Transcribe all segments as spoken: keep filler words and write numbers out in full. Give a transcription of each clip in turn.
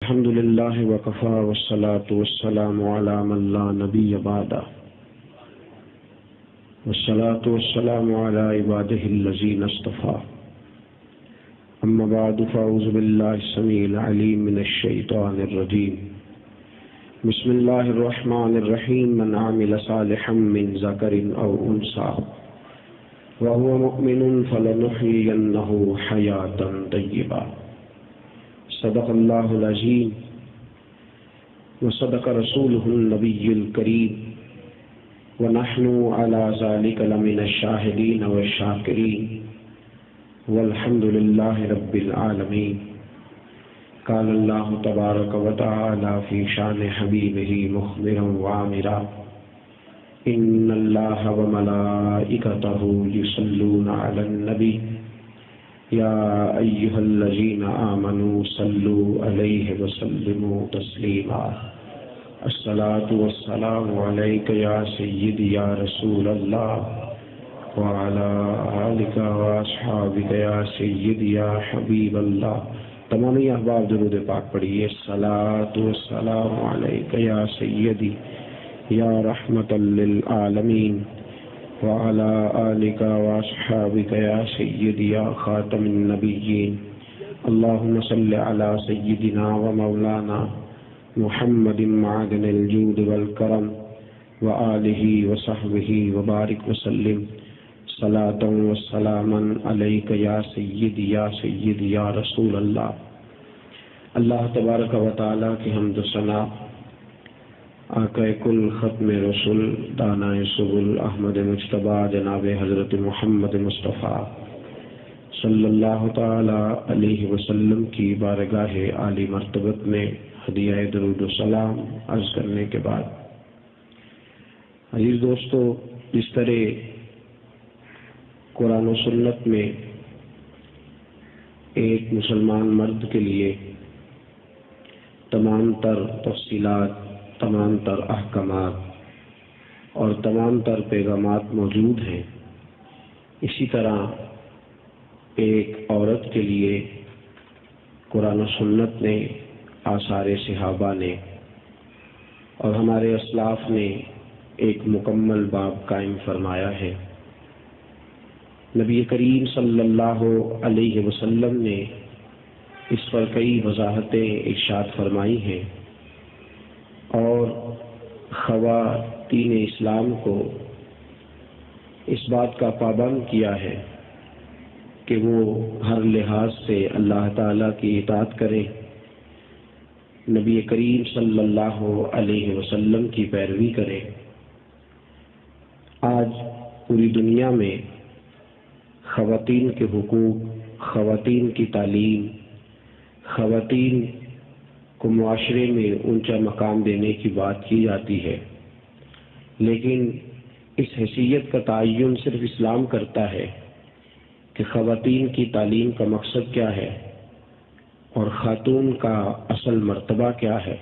الحمد لله وكفى، والصلاة والسلام على من لا نبي بعده، والصلاة والسلام على عباده الذين اصطفى. أما بعد، فأعوذ بالله السميع العليم من الشيطان الرجيم. بسم الله الرحمن الرحيم. من عمل صالحا من ذكر أو أنثى وهو مؤمن فلنحيينه حياة طيبة. صدق الله العظيم وصدق رسوله النبي الكريم، ونحن على ذلك لمن الشاهدين والشاكرين، والحمد لله رب العالمين. قال الله تبارك وتعالى في شان حبيبه مخبرا وآمرا: إن الله وملائكته يصلون على النبي، يا أيها الذين آمنوا صلوا عليه وسلموا تسليما. الصلاة والسلام عليك يا سيدي يا رسول الله، وعلى آلك وأصحابك يا سيدي يا حبيب الله. تمامی احباب درود پاک پڑھیے۔ الصلاة والسلام عليك يا سيدي يا رحمة للعالمين، وعلى آلك وأصحابك يا سيدي يا خاتم النبيين. اللهم صل على سيدنا ومولانا محمد معدن الجود والكرم، وآله وصحبه وبارك وسلم. صلاة وسلاما عليك يا سيدي يا سيدي يا رسول الله. اللہ تبارک و تعالیٰ کی حمد و ثنا، آقا کل ختم رسول، دانائے سبل، احمد مجتبیٰ، جناب حضرت محمد مصطفیٰ صلی اللہ تعالیٰ علیہ وسلم کی بارگاہ عالی مرتبت میں ہدیہ درود و سلام عرض کرنے کے بعد، عزیز دوستو، جس طرح قرآن و سنت میں ایک مسلمان مرد کے لیے تمام تر تفصیلات، تمام تر احکامات اور تمام تر پیغامات موجود ہیں، اسی طرح ایک عورت کے لیے قرآن و سنت نے، آثار صحابہ نے اور ہمارے اسلاف نے ایک مکمل باب قائم فرمایا ہے۔ نبی کریم صلی اللہ علیہ وسلم نے اس پر کئی وضاحتیں ارشاد فرمائی ہیں اور خواتین اسلام کو اس بات کا پابند کیا ہے کہ وہ ہر لحاظ سے اللہ تعالیٰ کی اطاعت کریں، نبی کریم صلی اللہ علیہ وسلم کی پیروی کریں۔ آج پوری دنیا میں خواتین کے حقوق، خواتین کی تعلیم، خواتین کو معاشرے میں اونچا مقام دینے کی بات کی جاتی ہے، لیکن اس حیثیت کا تعین صرف اسلام کرتا ہے کہ خواتین کی تعلیم کا مقصد کیا ہے اور خاتون کا اصل مرتبہ کیا ہے۔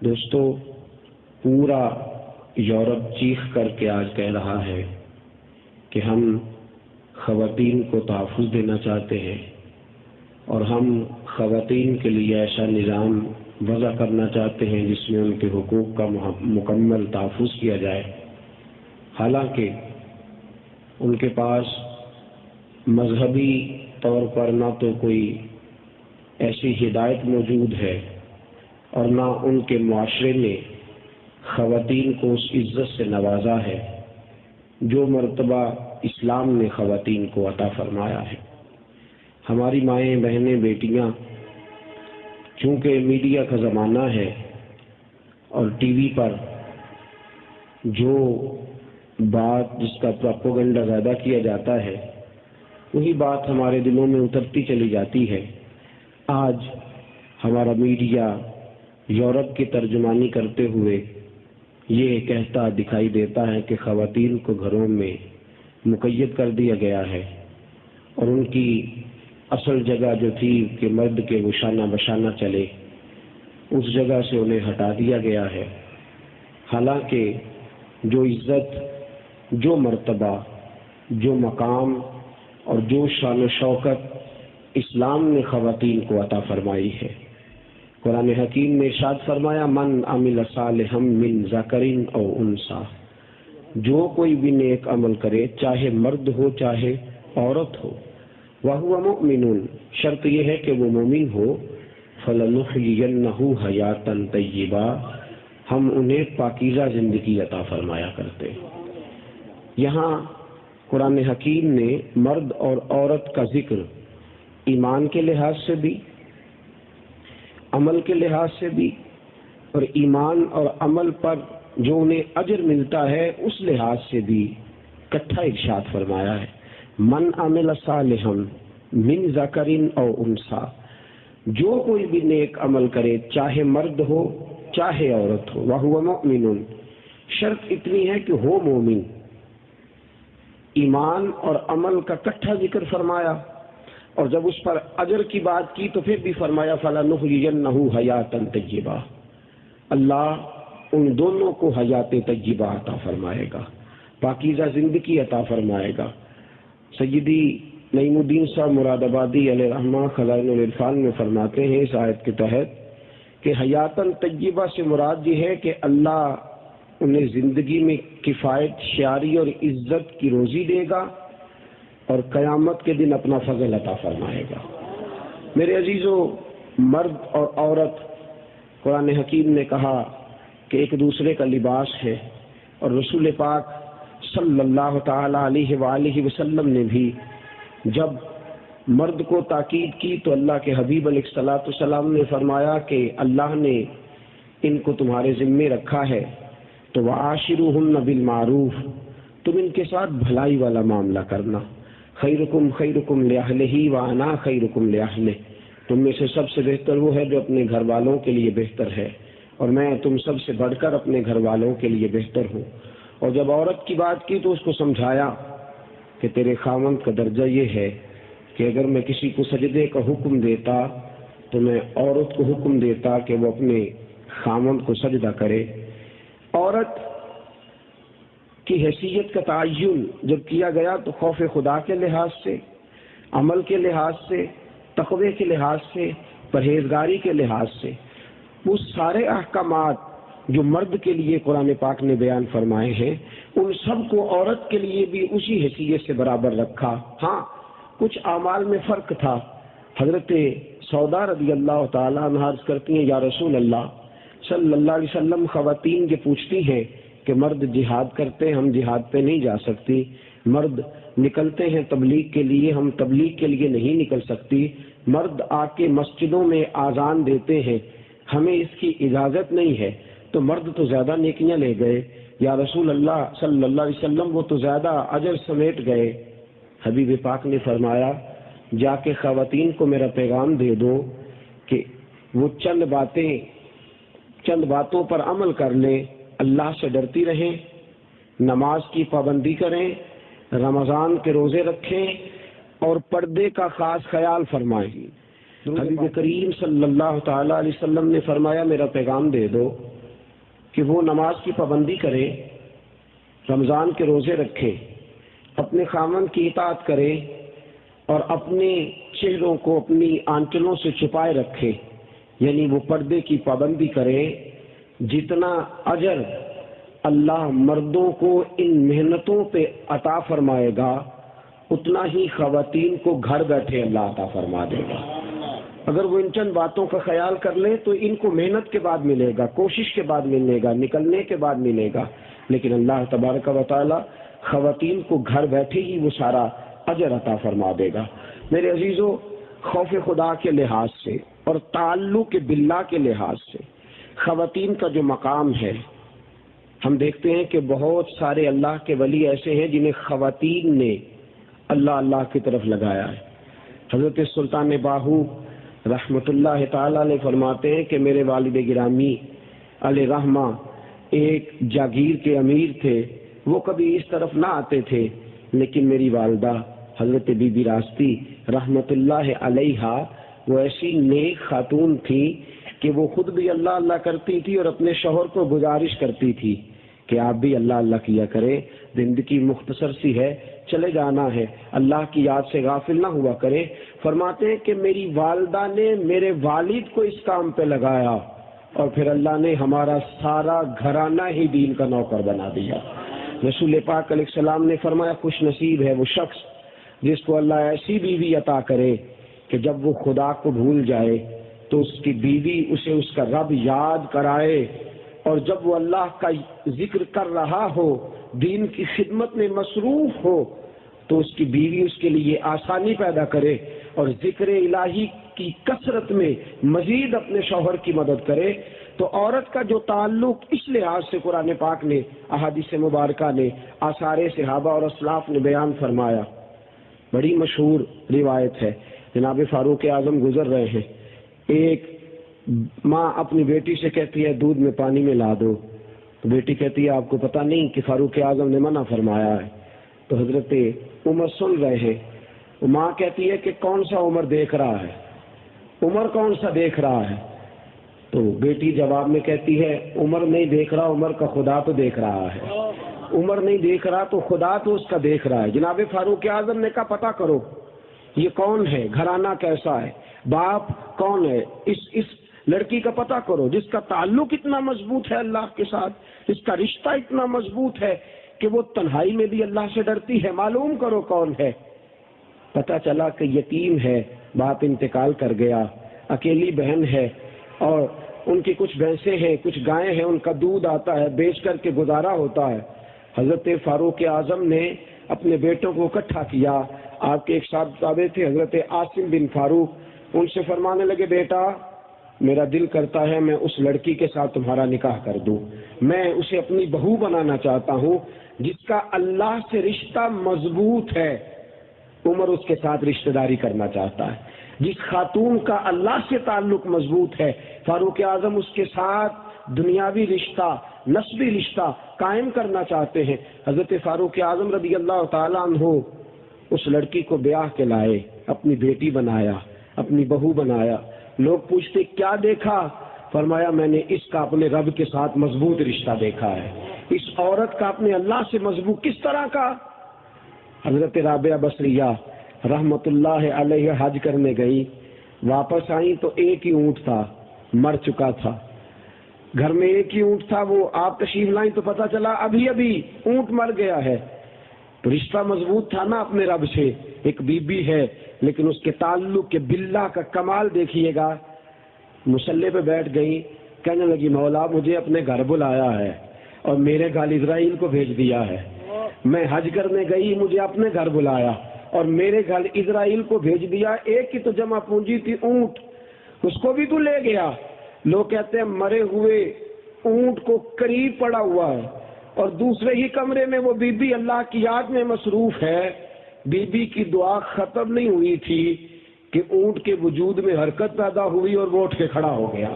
دوستو، پورا یورپ چیخ کر کے آج کہہ رہا ہے کہ ہم خواتین کو تحفظ دینا چاہتے ہیں اور ہم خواتین کے لیے ایسا نظام وضع کرنا چاہتے ہیں جس میں ان کے حقوق کا مح-، مکمل تحفظ کیا جائے۔ حالانکہ ان کے پاس مذہبی طور پر نہ تو کوئی ایسی ہدایت موجود ہے اور نہ ان کے معاشرے نے خواتین کو اس عزت سے نوازا ہے جو مرتبہ اسلام نے خواتین کو عطا فرمایا ہے۔ ہماری مائیں، بہنیں، بیٹیاں، چونکہ میڈیا کا زمانہ ہے اور ٹی وی پر جو بات، جس کا پروپیگنڈا زیادہ کیا جاتا ہے، وہی بات ہمارے دلوں میں اترتی چلی جاتی ہے۔ آج ہمارا میڈیا یورپ کی ترجمانی کرتے ہوئے یہ کہتا دکھائی دیتا ہے کہ خواتین کو گھروں میں مقید کر دیا گیا ہے اور ان کی اصل جگہ جو تھی کہ مرد کے وہ شانہ بشانہ چلے، اس جگہ سے انہیں ہٹا دیا گیا ہے۔ حالانکہ جو عزت، جو مرتبہ، جو مقام اور جو شان و شوکت اسلام نے خواتین کو عطا فرمائی ہے، قرآن حکیم نے ارشاد فرمایا، من عمل صالحا من ذکر او انثی، جو کوئی بھی نیک عمل کرے، چاہے مرد ہو چاہے عورت ہو، وہو مؤمن، شرط یہ ہے کہ وہ مومن ہو، فلنحیینہ حیاتا طیبہ، ہم انہیں پاکیزہ زندگی عطا فرمایا کرتے۔ یہاں قرآن حکیم نے مرد اور عورت کا ذکر ایمان کے لحاظ سے بھی، عمل کے لحاظ سے بھی، اور ایمان اور عمل پر جو انہیں اجر ملتا ہے اس لحاظ سے بھی اکٹھا ارشاد فرمایا ہے۔ من عمل صالحا من ذکر او انثی، جو کوئی بھی نیک عمل کرے، چاہے مرد ہو چاہے عورت ہو، وہو مؤمن، شرط اتنی ہے کہ ہو مومن۔ ایمان اور عمل کا اکٹھا ذکر فرمایا، اور جب اس پر اجر کی بات کی تو پھر بھی فرمایا، فلنحیینہ حیاتا طیبہ، اللہ ان دونوں کو حیات طیبہ عطا فرمائے گا، پاکیزہ زندگی عطا فرمائے گا۔ سیدی نعیم الدین صاحب مراد آبادی علیہ رحمہ خزائن العرفان میں فرماتے ہیں اس آیت کے تحت کہ حیاتاً طیبہ سے مراد یہ ہے کہ اللہ انہیں زندگی میں کفایت شیاری اور عزت کی روزی دے گا اور قیامت کے دن اپنا فضل عطا فرمائے گا۔ میرے عزیزو، مرد اور عورت، قرآن حکیم نے کہا کہ ایک دوسرے کا لباس ہے، اور رسول پاک صلی اللہ تعالی علیہ وآلہ وسلم نے بھی جب مرد کو تاکید کی تو اللہ کے حبیب علیہ الصلوۃ والسلام نے فرمایا کہ اللہ نے ان کو تمہارے ذمے رکھا ہے، تو وعاشروہن بالمعروف، تم ان کے ساتھ بھلائی والا معاملہ کرنا۔ خیرکم خیرکم لأہلہ وأنا خیرکم لأہلہ، تم میں سے سب سے بہتر وہ ہے جو اپنے گھر والوں کے لیے بہتر ہے، اور میں تم سب سے بڑھ کر اپنے گھر والوں کے لیے بہتر ہوں۔ اور جب عورت کی بات کی تو اس کو سمجھایا کہ تیرے خاوند کا درجہ یہ ہے کہ اگر میں کسی کو سجدے کا حکم دیتا تو میں عورت کو حکم دیتا کہ وہ اپنے خاوند کو سجدہ کرے۔ عورت کی حیثیت کا تعین جب کیا گیا تو خوف خدا کے لحاظ سے، عمل کے لحاظ سے، تقوی کے لحاظ سے، پرہیزگاری کے لحاظ سے، وہ سارے احکامات جو مرد کے لیے قرآن پاک نے بیان فرمائے ہیں، ان سب کو عورت کے لیے بھی اسی حیثیت سے برابر رکھا۔ ہاں، کچھ اعمال میں فرق تھا۔ حضرت سودا رضی اللہ تعالیٰ عنہا عرض کرتی ہیں، یا رسول اللہ، صلی اللہ علیہ وسلم، خواتین یہ پوچھتی ہیں کہ مرد جہاد کرتے ہیں، ہم جہاد پہ نہیں جا سکتی، مرد نکلتے ہیں تبلیغ کے لیے، ہم تبلیغ کے لیے نہیں نکل سکتی، مرد آ کے مسجدوں میں آذان دیتے ہیں، ہمیں اس کی اجازت نہیں ہے، تو مرد تو زیادہ نیکیاں لے گئے، یا رسول اللہ صلی اللہ علیہ وسلم، وہ تو زیادہ اجر سمیٹ گئے۔ حبیب پاک نے فرمایا، جا کے خواتین کو میرا پیغام دے دو کہ وہ چند باتیں، چند باتوں پر عمل کر لیں، اللہ سے ڈرتی رہیں، نماز کی پابندی کریں، رمضان کے روزے رکھیں اور پردے کا خاص خیال فرمائیں۔ حبیب کریم صلی اللہ تعالی علیہ وسلم نے فرمایا، میرا پیغام دے دو کہ وہ نماز کی پابندی کریں، رمضان کے روزے رکھیں، اپنے خاوند کی اطاعت کریں اور اپنے چہروں کو اپنی آنچلوں سے چھپائے رکھیں، یعنی وہ پردے کی پابندی کریں۔ جتنا اجر اللہ مردوں کو ان محنتوں پہ عطا فرمائے گا، اتنا ہی خواتین کو گھر بیٹھے اللہ عطا فرما دے گا۔ اگر وہ ان چند باتوں کا خیال کر لیں تو ان کو محنت کے بعد ملے گا، کوشش کے بعد ملے گا، نکلنے کے بعد ملے گا، لیکن اللہ تبارک و تعالی خواتین کو گھر بیٹھے ہی وہ سارا اجر عطا فرما دے گا۔ میرے عزیزو، خوف خدا کے لحاظ سے اور تعلق باللہ کے لحاظ سے خواتین کا جو مقام ہے، ہم دیکھتے ہیں کہ بہت سارے اللہ کے ولی ایسے ہیں جنہیں خواتین نے اللہ اللہ کی طرف لگایا ہے۔ حضرت سلطان باہو رحمت اللہ تعالی علیہ فرماتے ہیں کہ میرے والد گرامی علیہ رحمہ ایک جاگیر کے امیر تھے، وہ کبھی اس طرف نہ آتے تھے، لیکن میری والدہ حضرت بی بی راستی رحمت اللہ علیہا وہ ایسی نیک خاتون تھی کہ وہ خود بھی اللہ اللہ کرتی تھی اور اپنے شوہر کو گزارش کرتی تھی کہ آپ بھی اللہ اللہ کیا کریں۔ زندگی مختصر سی ہے، چلے جانا ہے، اللہ کی یاد سے غافل نہ ہوا کریں۔ فرماتے ہیں کہ میری والدہ نے میرے والد کو اس کام پہ لگایا، اور پھر اللہ نے ہمارا سارا گھرانہ ہی دین کا نوکر بنا دیا۔ رسول پاک علیہ السلام نے فرمایا، خوش نصیب ہے وہ شخص جس کو اللہ ایسی بیوی عطا کرے کہ جب وہ خدا کو بھول جائے تو اس کی بیوی اسے اس کا رب یاد کرائے، اور جب وہ اللہ کا ذکر کر رہا ہو، دین کی خدمت میں مصروف ہو، تو اس کی بیوی اس کے لیے آسانی پیدا کرے، اور ذکر الہی کی کثرت میں مزید اپنے شوہر کی مدد کرے۔ تو عورت کا جو تعلق اس لحاظ سے قرآن پاک نے، احادیث مبارکہ نے، آثار صحابہ اور اسلاف نے بیان فرمایا، بڑی مشہور روایت ہے۔ جناب فاروق اعظم گزر رہے ہیں، ایک ماں اپنی بیٹی سے کہتی ہے، دودھ میں پانی میں لا دو۔ تو بیٹی کہتی ہے، آپ کو پتہ نہیں کہ فاروق اعظم نے منع فرمایا ہے؟ تو حضرت عمر سن رہے ہیں۔ وہ ماں کہتی ہے کہ کون سا عمر دیکھ رہا ہے؟ عمر کون سا دیکھ رہا ہے؟ تو بیٹی جواب میں کہتی ہے، عمر نہیں دیکھ رہا، عمر کا خدا تو دیکھ رہا ہے۔ عمر نہیں دیکھ رہا تو خدا تو اس کا دیکھ رہا ہے۔ جناب فاروق اعظم نے کہا، پتہ کرو یہ کون ہے، گھرانہ کیسا ہے، باپ کون ہے، اس اس لڑکی کا پتہ کرو جس کا تعلق اتنا مضبوط ہے اللہ کے ساتھ، جس کا رشتہ اتنا مضبوط ہے کہ وہ تنہائی میں بھی اللہ سے ڈرتی ہے، معلوم کرو کون ہے۔ پتہ چلا کہ یتیم ہے، باپ انتقال کر گیا، اکیلی بہن ہے، اور ان کی کچھ بھینسیں ہیں، کچھ گائیں ہیں، ان کا دودھ آتا ہے، بیچ کر کے گزارا ہوتا ہے۔ حضرت فاروق اعظم نے اپنے بیٹوں کو اکٹھا کیا۔ آپ کے ایک صاحب تابع تھے، حضرت عاصم بن فاروق، ان سے فرمانے لگے، بیٹا، میرا دل کرتا ہے میں اس لڑکی کے ساتھ تمہارا نکاح کر دوں، میں اسے اپنی بہو بنانا چاہتا ہوں، جس کا اللہ سے رشتہ مضبوط ہے۔ عمر اس کے ساتھ رشتہ داری کرنا چاہتا ہے۔ جس خاتون کا اللہ سے تعلق مضبوط ہے، فاروق اعظم اس کے ساتھ دنیاوی رشتہ، نسبی رشتہ قائم کرنا چاہتے ہیں۔ حضرت فاروق اعظم رضی اللہ تعالیٰ عنہ اس لڑکی کو بیاہ کے لائے، اپنی بیٹی بنایا، اپنی بہو بنایا۔ لوگ پوچھتے، کیا دیکھا؟ فرمایا، میں نے اس کا اپنے رب کے ساتھ مضبوط رشتہ دیکھا ہے۔ اس عورت کا اپنے اللہ سے مضبوط، کس طرح کا؟ حضرت رابعہ بصریہ رحمت اللہ علیہ حج کرنے گئی، واپس آئی تو ایک ہی اونٹ تھا، مر چکا تھا۔ گھر میں ایک ہی اونٹ تھا، وہ آپ تشریف لائیں تو پتہ چلا ابھی ابھی اونٹ مر گیا ہے۔ تو رشتہ مضبوط تھا نا اپنے رب سے۔ ایک بی بی ہے، لیکن اس کے تعلق کے باللہ کا کمال دیکھیے گا۔ مصلے پہ بیٹھ گئی، کہنے لگی، مولا، مجھے اپنے گھر بلایا ہے اور میرے گھر اسرائیل کو بھیج دیا ہے۔ میں حج کرنے گئی، مجھے اپنے گھر بلایا اور میرے گھر اسرائیل کو بھیج دیا۔ ایک کی تو جمع پونجی تھی، اونٹ، اس کو بھی تو لے گیا۔ لوگ کہتے ہیں، مرے ہوئے اونٹ کو قریب پڑا ہوا ہے اور دوسرے ہی کمرے میں وہ بی بی اللہ کی یاد میں مصروف ہے۔ بی بی کی دعا ختم نہیں ہوئی تھی کہ اونٹ کے وجود میں حرکت پیدا ہوئی اور وہ اٹھ کے کھڑا ہو گیا۔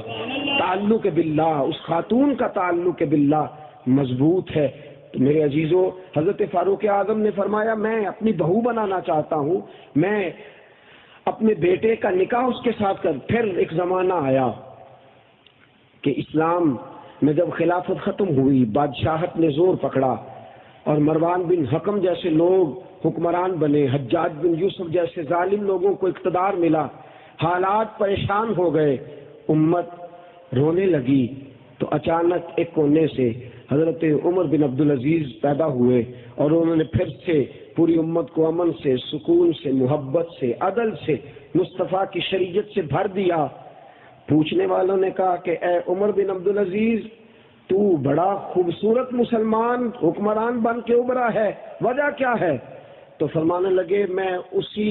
تعلق باللہ، اس خاتون کا تعلق باللہ مضبوط ہے۔ تو میرے عزیزو، حضرت فاروق اعظم نے فرمایا، میں اپنی بہو بنانا چاہتا ہوں، میں اپنے بیٹے کا نکاح اس کے ساتھ کر۔ پھر ایک زمانہ آیا کہ اسلام میں جب خلافت ختم ہوئی، بادشاہت نے زور پکڑا اور مروان بن حکم جیسے لوگ حکمران بنے، حجاج بن یوسف جیسے ظالم لوگوں کو اقتدار ملا، حالات پریشان ہو گئے، امت رونے لگی۔ تو اچانک ایک کونے سے حضرت عمر بن عبدالعزیز پیدا ہوئے اور انہوں نے پھر سے پوری امت کو امن سے، سکون سے، محبت سے، عدل سے، مصطفیٰ کی شریعت سے بھر دیا۔ پوچھنے والوں نے کہا کہ اے عمر بن عبدالعزیز، تو بڑا خوبصورت مسلمان حکمران بن کے ابھرا ہے، وجہ کیا ہے؟ تو فرمانے لگے، میں اسی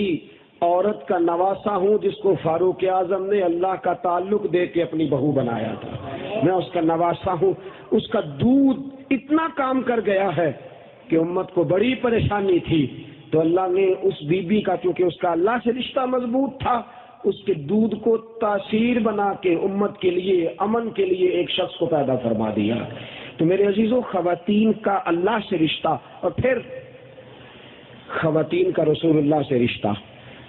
عورت کا نواسا ہوں جس کو فاروق اعظم نے اللہ کا تعلق دے کے اپنی بہو بنایا تھا۔ میں اس کا نواسا ہوں۔ اس کا دودھ اتنا کام کر گیا ہے کہ امت کو بڑی پریشانی تھی، تو اللہ نے اس بی بی کا، چونکہ اس کا اللہ سے رشتہ مضبوط تھا، اس کے دودھ کو تاثیر بنا کے امت کے لیے، امن کے لیے ایک شخص کو پیدا فرما دیا۔ تو میرے عزیزوں، خواتین کا اللہ سے رشتہ، اور پھر خواتین کا رسول اللہ سے رشتہ،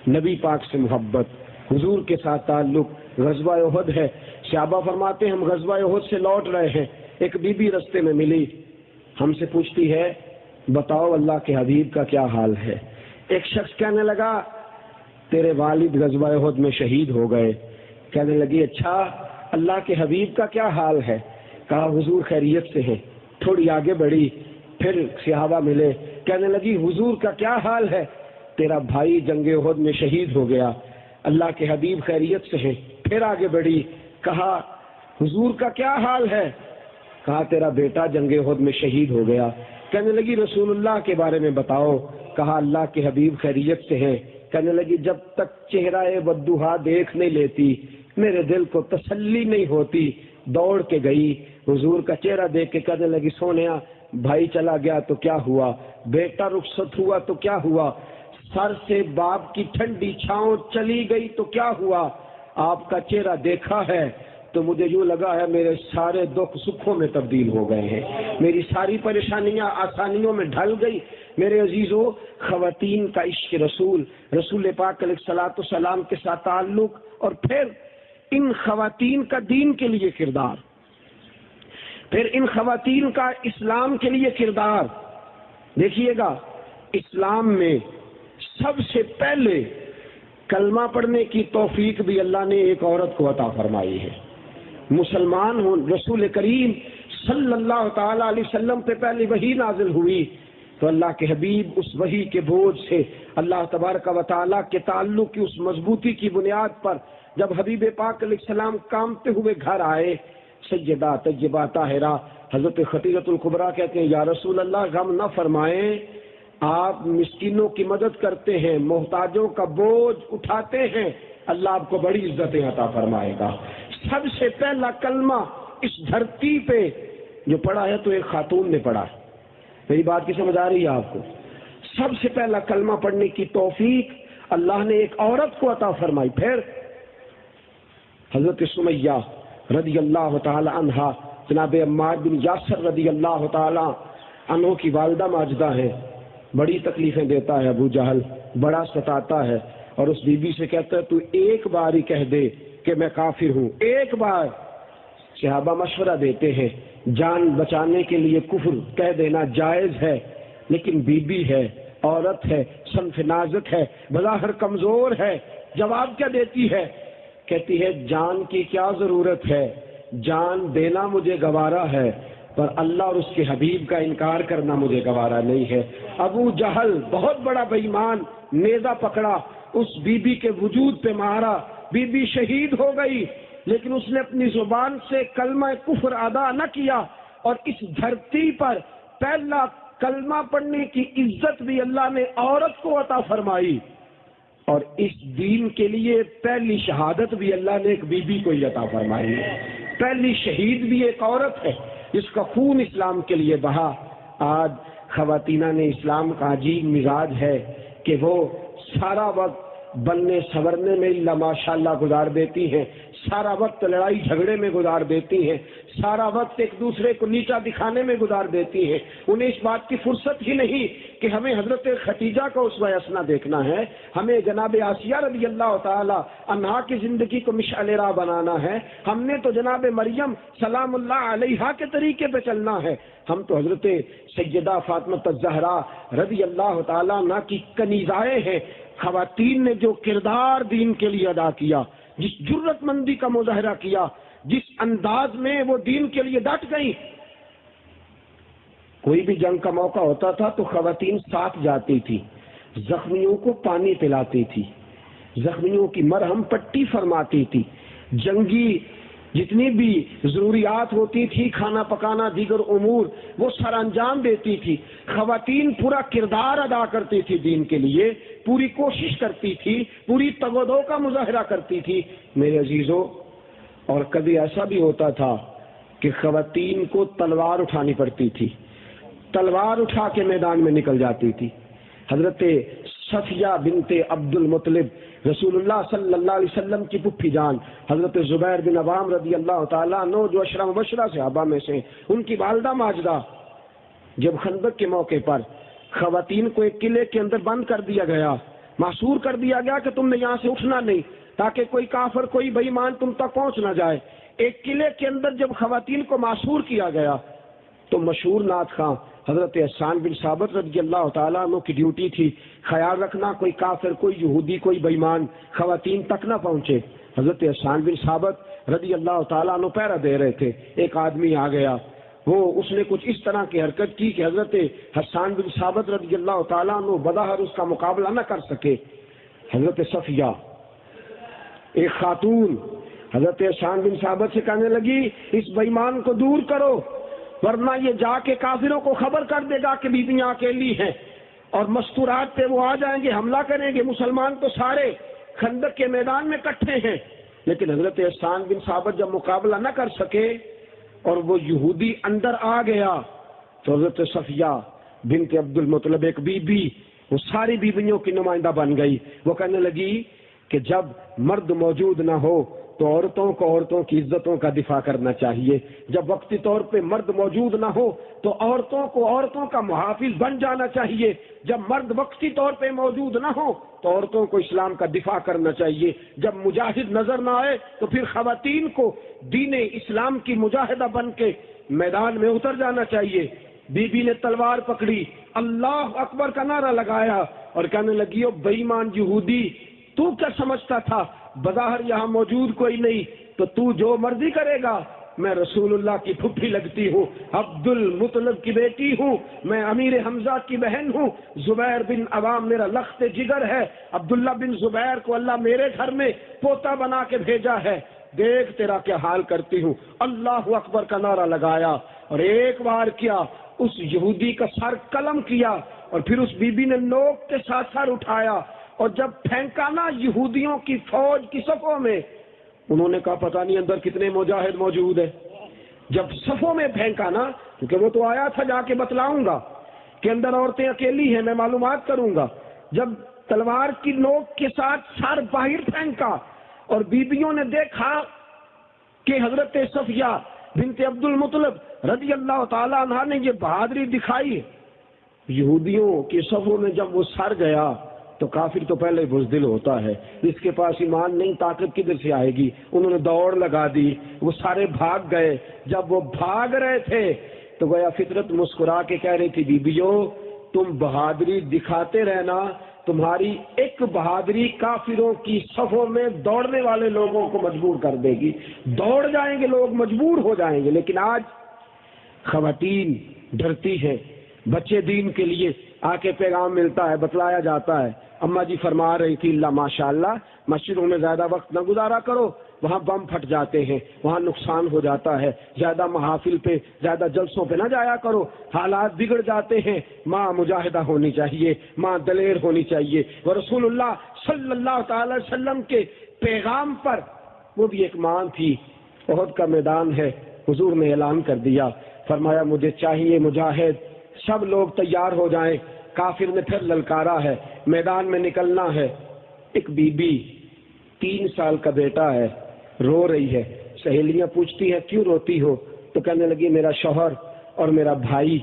نبی پاک سے محبت، حضور کے ساتھ تعلق۔ غزوہ احد ہے، صحابہ فرماتے ہیں، ہم غزوہ احد سے لوٹ رہے ہیں، ایک بی بی رستے میں ملی، ہم سے پوچھتی ہے، بتاؤ اللہ کے حبیب کا کیا حال ہے؟ ایک شخص کہنے لگا، تیرے والد غزوہ احد میں شہید ہو گئے۔ کہنے لگی، اچھا، اللہ کے حبیب کا کیا حال ہے؟ کہا، حضور خیریت سے ہیں۔ تھوڑی آگے بڑھی، پھر صحابہ ملے۔ کہنے لگی، حضور کا کیا حال ہے؟ تیرا بھائی جنگ احد میں شہید ہو گیا۔ اللہ کے حبیب خیریت سے ہیں۔ پھر آگے بڑھی، کہا، حضور کا کیا حال ہے؟ کہا، تیرا بیٹا جنگ احد میں شہید ہو گیا۔ کہنے لگی، رسول اللہ کے بارے میں بتاؤ۔ کہا، اللہ کے حبیب خیریت سے ہیں۔ کہنے لگی، جب تک چہرہ ودوہا دیکھ نہیں لیتی، میرے دل کو تسلی نہیں ہوتی۔ دوڑ کے گئی، حضور کا چہرہ دیکھ کے کہنے لگی، سونیا، بھائی چلا گیا تو کیا ہوا؟ بیٹا رخصت ہوا تو کیا ہوا؟ سر سے باپ کی ٹھنڈی چھاؤں چلی گئی تو کیا ہوا؟ آپ کا چہرہ دیکھا ہے تو مجھے یوں لگا ہے، میرے سارے دکھ سکھوں میں تبدیل ہو گئے ہیں، میری ساری پریشانیاں آسانیوں میں ڈھل گئی۔ میرے عزیزو، خواتین کا عشق رسول، رسول پاک علیہ الصلوۃ والسلام کے ساتھ تعلق، اور پھر ان خواتین کا دین کے لیے کردار، پھر ان خواتین کا اسلام کے لیے کردار۔ دیکھیے گا، اسلام میں سب سے پہلے کلمہ پڑھنے کی توفیق بھی اللہ نے ایک عورت کو عطا فرمائی ہے۔ مسلمان ہوں، رسول کریم صلی اللہ تعالی علیہ وسلم پہ پہلی وحی نازل ہوئی تو اللہ کے حبیب اس وحی کے بوجھ سے، اللہ تبارک و تعالیٰ کے تعلق کی اس مضبوطی کی بنیاد پر، جب حبیب پاک علیہ السلام کامتے ہوئے گھر آئے، سیدہ طیبہ طاہرہ حضرت خدیجۃ الکبریٰ کہتے ہیں، یا رسول اللہ، غم نہ فرمائیں، آپ مسکینوں کی مدد کرتے ہیں، محتاجوں کا بوجھ اٹھاتے ہیں، اللہ آپ کو بڑی عزتیں عطا فرمائے گا۔ سب سے پہلا کلمہ اس دھرتی پہ جو پڑھا ہے تو ایک خاتون نے پڑھا ہے۔ میری بات کی سمجھ آ رہی ہے آپ کو؟ سب سے پہلا کلمہ پڑھنے کی توفیق اللہ نے ایک عورت کو عطا فرمائی۔ پھر حضرت سمیہ رضی اللہ تعالی عنہا، جناب عمار بن یاسر رضی اللہ تعالی عنہ کی والدہ ماجدہ ہیں۔ بڑی تکلیفیں دیتا ہے ابو جہل، بڑا ستاتا ہے، اور اس بی بی سے کہتا ہے، تو ایک بار ہی کہہ دے کہ میں کافر ہوں، ایک بار۔ صحابہ مشورہ دیتے ہیں، جان بچانے کے لیے کفر کہہ دینا جائز ہے، لیکن بی بی ہے، عورت ہے، صنف نازک ہے، بظاہر کمزور ہے۔ جواب کیا دیتی ہے؟ کہتی ہے، جان کی کیا ضرورت ہے؟ جان دینا مجھے گوارا ہے، پر اللہ اور اس کے حبیب کا انکار کرنا مجھے گوارا نہیں ہے۔ ابو جہل بہت بڑا بے ایمان، نیزہ پکڑا، اس بی بی کے وجود پہ مارا، بی بی شہید ہو گئی، لیکن اس نے اپنی زبان سے کلمہ کفر ادا نہ کیا، اور اس دھرتی پر پہلا کلمہ پڑھنے کی عزت بھی اللہ نے عورت کو عطا فرمائی، اور اس دین کے لیے پہلی شہادت بھی اللہ نے ایک بی بی کو ہی عطا فرمائی ہے۔ پہلی شہید بھی ایک عورت ہے، جس کا خون اسلام کے لیے بہا۔ آج خواتینہ نے اسلام کا عجیب مزاج ہے کہ وہ سارا وقت بننے سنورنے میں اللہ ماشاءاللہ گزار دیتی ہیں، سارا وقت لڑائی جھگڑے میں گزار دیتی ہیں، سارا وقت ایک دوسرے کو نیچا دکھانے میں گزار دیتی ہیں۔ انہیں اس بات کی فرصت ہی نہیں کہ ہمیں حضرت خدیجہ کا اسوہ حسنہ دیکھنا ہے، ہمیں جناب آسیہ رضی اللہ تعالی عنہا کی زندگی کو مشعل راہ بنانا ہے۔ ہم نے تو جناب مریم سلام اللہ علیہا کے طریقے پہ چلنا ہے۔ ہم تو حضرت سیدہ فاطمہ الزہرا رضی اللہ تعالی عنہا کی کنیزائیں ہیں۔ خواتین نے جو کردار دین کے لیے ادا کیا، جس جرت مندی کا مظاہرہ کیا، جس انداز میں وہ دین کے لیے ڈٹ گئی، کوئی بھی جنگ کا موقع ہوتا تھا تو خواتین ساتھ جاتی تھی، زخمیوں کو پانی پلاتی تھی، زخمیوں کی مرہم پٹی فرماتی تھی، جنگی جتنی بھی ضروریات ہوتی تھی، کھانا پکانا، دیگر امور، وہ سر انجام دیتی تھی۔ خواتین پورا کردار ادا کرتی تھی دین کے لیے، پوری کوشش کرتی تھی، پوری تگ و دو کا مظاہرہ کرتی تھی۔ میرے عزیزوں، اور کبھی ایسا بھی ہوتا تھا کہ خواتین کو تلوار اٹھانی پڑتی تھی، تلوار اٹھا کے میدان میں نکل جاتی تھی۔ حضرت صفیہ بنت عبد المطلب، رسول اللہ صلی اللہ علیہ وسلم کی پھپھی جان، حضرت زبیر بن عوام رضی اللہ تعالیٰ عنہ، جو عشرہ مبشرہ صحابہ میں سے، ان کی والدہ ماجدہ، جب خندق کے موقع پر خواتین کو ایک قلعے کے اندر بند کر دیا گیا، محصور کر دیا گیا کہ تم نے یہاں سے اٹھنا نہیں، تاکہ کوئی کافر، کوئی بے ایمان تم تک پہنچ نہ جائے۔ ایک قلعے کے اندر جب خواتین کو محصور کیا گیا، تو مشہور نعت خواں حضرت حسان بن ثابت رضی اللہ تعالیٰ عنہ کی ڈیوٹی تھی خیال رکھنا، کوئی کافر، کوئی یہودی، کوئی بےمان خواتین تک نہ پہنچے۔ حضرت حسان بن ثابت رضی اللہ تعالیٰ عنہ پہرا دے رہے تھے، ایک آدمی آ گیا، وہ، اس نے کچھ اس طرح کی حرکت کی کہ حضرت حسان بن ثابت رضی اللہ تعالیٰ عنہ بظاہر اس کا مقابلہ نہ کر سکے۔ حضرت صفیہ، ایک خاتون، حضرت حسان بن ثابت سے کہنے لگی، "اس بےمان کو دور کرو، ورنہ یہ جا کے کافروں کو خبر کر دے گا کہ بیویاں اکیلی ہیں اور مستورات پہ وہ آ جائیں گے، حملہ کریں گے۔ مسلمان تو سارے خندق کے میدان میں اکٹھے ہیں۔" لیکن حضرت حسان بن ثابت جب مقابلہ نہ کر سکے اور وہ یہودی اندر آ گیا، تو حضرت صفیہ بنت عبد المطلب، ایک بی بی، وہ ساری بیویوں کی نمائندہ بن گئی۔ وہ کہنے لگی کہ جب مرد موجود نہ ہو تو عورتوں کو عورتوں کی عزتوں کا دفاع کرنا چاہیے، جب وقتی طور پہ مرد موجود نہ ہو تو عورتوں کو عورتوں کا محافظ بن جانا چاہیے، جب مرد وقتی طور پہ موجود نہ ہو تو عورتوں کو اسلام کا دفاع کرنا چاہیے، جب مجاہد نظر نہ آئے تو پھر خواتین کو دین اسلام کی مجاہدہ بن کے میدان میں اتر جانا چاہیے۔ بی بی نے تلوار پکڑی، اللہ اکبر کا نعرہ لگایا اور کہنے لگی، "او بےمان یہودی، تو کیا سمجھتا تھا؟ بظاہر یہاں موجود کوئی نہیں، تو تو جو مرضی کرے گا۔" میں رسول اللہ کی پھپھی لگتی ہوں، عبد المطلب کی بیٹی ہوں، میں امیر حمزہ کی بہن ہوں، زبیر بن عوام میرا لخت جگر ہے، عبداللہ بن زبیر کو اللہ میرے گھر میں پوتا بنا کے بھیجا ہے، دیکھ تیرا کیا حال کرتی ہوں۔ اللہ اکبر کا نعرہ لگایا اور ایک بار کیا، اس یہودی کا سر قلم کیا اور پھر اس بی بی نے نوک کے ساتھ سر اٹھایا اور جب پھینکا نا یہودیوں کی فوج کی صفوں میں، انہوں نے کہا، "پتہ نہیں اندر کتنے مجاہد موجود ہیں۔" جب صفوں میں پھینکا نا، کیونکہ وہ تو آیا تھا، جا کے بتلاؤں گا کہ اندر عورتیں اکیلی ہیں، میں معلومات کروں گا۔ جب تلوار کی نوک کے ساتھ سر باہر پھینکا اور بیبیوں نے دیکھا کہ حضرت صفیہ بنت عبد المطلب رضی اللہ تعالیٰ عنہا نے یہ بہادری دکھائی، یہودیوں کے صفوں میں جب وہ سر گیا تو کافر تو پہلے بزدل ہوتا ہے، اس کے پاس ایمان نہیں، طاقت کدھر سے آئے گی؟ انہوں نے دوڑ لگا دی، وہ سارے بھاگ گئے۔ جب وہ بھاگ رہے تھے تو گویا فطرت مسکرا کے کہہ رہی تھی، "بیبیو، تم بہادری دکھاتے رہنا، تمہاری ایک بہادری کافروں کی صفوں میں دوڑنے والے لوگوں کو مجبور کر دے گی، دوڑ جائیں گے لوگ، مجبور ہو جائیں گے۔" لیکن آج خواتین ڈرتی ہیں، بچے دین کے لیے آ کے پیغام ملتا ہے، بتلایا جاتا ہے۔ اماں جی فرما رہی تھی، "اللہ ماشاءاللہ، مسجدوں میں زیادہ وقت نہ گزارا کرو، وہاں بم پھٹ جاتے ہیں، وہاں نقصان ہو جاتا ہے، زیادہ محافل پہ، زیادہ جلسوں پہ نہ جایا کرو، حالات بگڑ جاتے ہیں۔" ماں مجاہدہ ہونی چاہیے، ماں دلیر ہونی چاہیے۔ وہ رسول اللہ صلی اللہ تعالی وسلم کے پیغام پر وہ بھی ایک ماں تھی۔ احد کا میدان ہے، حضور نے اعلان کر دیا، فرمایا، "مجھے چاہیے مجاہد، سب لوگ تیار ہو جائیں۔" کافر نے پھر للکارا ہے، میدان میں نکلنا ہے۔ ایک بی بی، تین سال کا بیٹا ہے، رو رہی ہے۔ سہیلیاں پوچھتی ہیں، "کیوں روتی ہو؟" تو کہنے لگی، "میرا شوہر اور میرا بھائی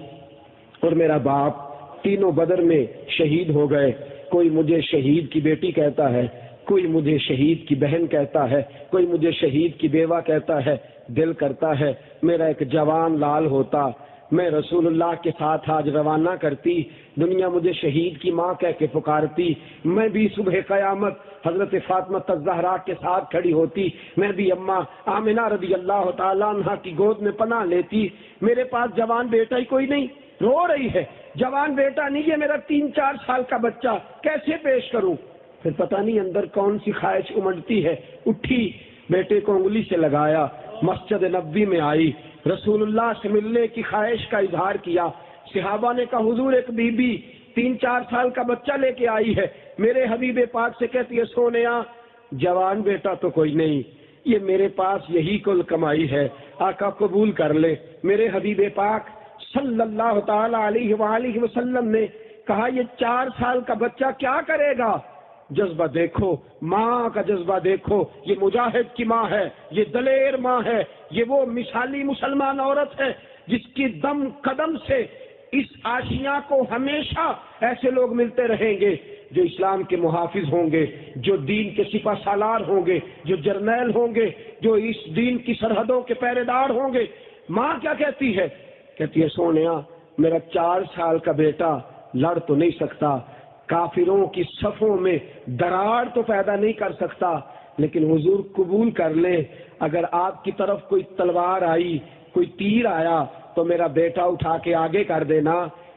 اور میرا باپ تینوں بدر میں شہید ہو گئے۔ کوئی مجھے شہید کی بیٹی کہتا ہے، کوئی مجھے شہید کی بہن کہتا ہے، کوئی مجھے شہید کی بیوہ کہتا ہے۔ دل کرتا ہے میرا ایک جوان لال ہوتا، میں رسول اللہ کے ساتھ آج روانہ کرتی، دنیا مجھے شہید کی ماں کہہ کے پکارتی، میں بھی صبح قیامت حضرت فاطمہ الزہرا کے ساتھ کھڑی ہوتی، میں بھی اماں آمنہ رضی اللہ تعالیٰ عنہا کی گود میں پناہ لیتی۔" میرے پاس جوان بیٹا ہی کوئی نہیں، رو رہی ہے، جوان بیٹا نہیں، یہ میرا تین چار سال کا بچہ، کیسے پیش کروں؟ پھر پتہ نہیں اندر کون سی خواہش امنڈتی ہے، اٹھی، بیٹے کو انگلی سے لگایا، مسجد نبوی میں آئی، رسول اللہ سے ملنے کی خواہش کا اظہار کیا۔ صحابہ نے کہا، "حضور، ایک بی بی تین چار سال کا بچہ لے کے آئی ہے، میرے حبیب پاک سے کہتی ہے، 'سونیا، جوان بیٹا تو کوئی نہیں، یہ میرے پاس یہی کل کمائی ہے، آقا قبول کر لے۔'" میرے حبیب پاک صلی اللہ تعالی علیہ وآلہ وسلم نے کہا، "یہ چار سال کا بچہ کیا کرے گا؟" جذبہ دیکھو، ماں کا جذبہ دیکھو، یہ مجاہد کی ماں ہے، یہ دلیر ماں ہے، یہ وہ مثالی مسلمان عورت ہے جس کی دم قدم سے اس آشیاں کو ہمیشہ ایسے لوگ ملتے رہیں گے جو اسلام کے محافظ ہوں گے، جو دین کے سپہ سالار ہوں گے، جو جرنیل ہوں گے، جو اس دین کی سرحدوں کے پہرے دار ہوں گے۔ ماں کیا کہتی ہے؟ کہتی ہے، سونیا، میرا چار سال کا بیٹا لڑ تو نہیں سکتا، کافروں کی صفوں میں دراڑ تو پیدا نہیں کر سکتا، لیکن حضور، قبول کر لیں، اگر آپ کی طرف کوئی تلوار آئی، کوئی تیر آیا، تو میرا بیٹا اٹھا کے آگے کر دینا۔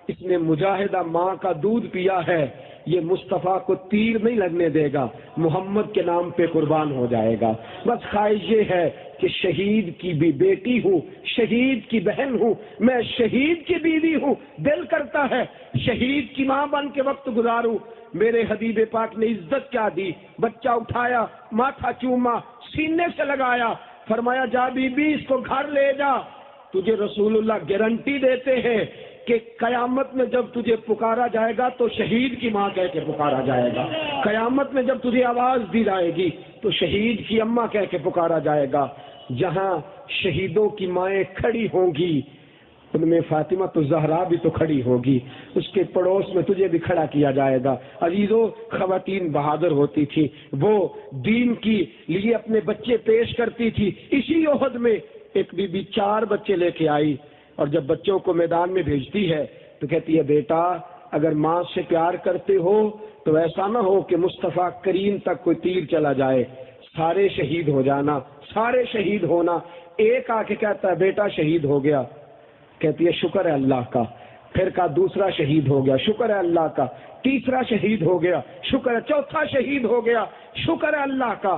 اس نے مجاہدہ ماں کا دودھ پیا ہے، یہ مصطفیٰ کو تیر نہیں لگنے دے گا، محمد کے نام پہ قربان ہو جائے گا۔ بس خواہش یہ ہے کہ شہید کی بھی بیٹی ہوں، شہید کی بہن ہوں، میں شہید کی بیوی ہوں، دل کرتا ہے شہید کی ماں بن کے وقت گزاروں۔ میرے حبیب پاک نے عزت کیا دی، بچہ اٹھایا، ماتھا چوما، سینے سے لگایا، فرمایا، جا بی بی، اس کو گھر لے جا، تجھے رسول اللہ گارنٹی دیتے ہیں کہ قیامت میں جب تجھے پکارا جائے گا تو شہید کی ماں کہہ کے پکارا جائے گا۔ قیامت میں جب تجھے آواز دی جائے گی تو شہید کی اماں کہہ کے پکارا جائے گا۔ جہاں شہیدوں کی مائیں کھڑی ہوں گی، ان میں فاطمہ تو زہرا بھی تو کھڑی ہوگی، اس کے پڑوس میں تجھے بھی کھڑا کیا جائے گا۔ عزیزو، خواتین بہادر ہوتی تھی، وہ دین کی لیے اپنے بچے پیش کرتی تھی۔ اسی عہد میں ایک بی بی چار بچے لے کے آئی، اور جب بچوں کو میدان میں بھیجتی ہے تو کہتی ہے، بیٹا، اگر ماں سے پیار کرتے ہو تو ایسا نہ ہو کہ مصطفیٰ کریم تک کوئی تیر چلا جائے، سارے شہید ہو جانا، سارے شہید ہونا۔ ایک آ کے کہتا ہے، بیٹا شہید ہو گیا۔ کہتی ہے، شکر ہے اللہ کا۔ پھر کہا، دوسرا شہید ہو گیا، شکر ہے اللہ کا۔ تیسرا شہید ہو گیا، شکر ہے، چوتھا شہید ہو گیا، شکر ہے اللہ کا۔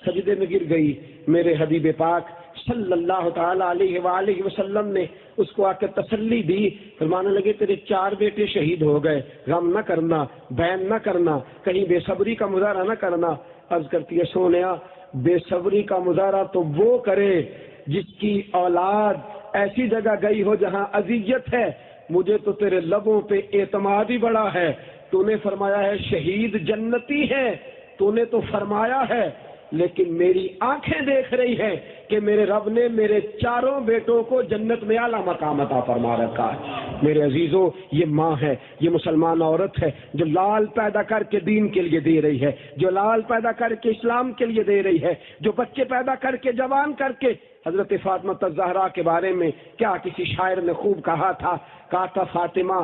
سجدے میں گر گئی۔ میرے حبیب پاک صلی اللہ تعالی علیہ وآلہ وسلم نے اس کو آ کے تسلی دی، فرمانے لگے، تیرے چار بیٹے شہید ہو گئے، غم نہ کرنا، بین نہ کرنا، کہیں بے صبری کا مظاہرہ نہ کرنا۔ عرض کرتی ہے، سونیا، بے صبری کا مظاہرہ تو وہ کرے جس کی اولاد ایسی جگہ گئی ہو جہاں اذیت ہے۔ مجھے تو تیرے لبوں پہ اعتماد ہی بڑا ہے۔ تو نے فرمایا ہے، شہید جنتی ہے، تو نے تو فرمایا ہے، لیکن میری آنکھیں دیکھ رہی ہیں کہ میرے رب نے میرے چاروں بیٹوں کو جنت میں اعلیٰ مقام عطا فرما رکھا ہے۔ میرے عزیزوں، یہ ماں ہے، یہ مسلمان عورت ہے جو لال پیدا کر کے دین کے لیے دے رہی ہے، جو لال پیدا کر کے اسلام کے لیے دے رہی ہے، جو بچے پیدا کر کے، جوان کر کے۔ حضرت فاطمہ الزہرا کے بارے میں کیا کسی شاعر نے خوب کہا تھا؟ کہا تھا، فاطمہ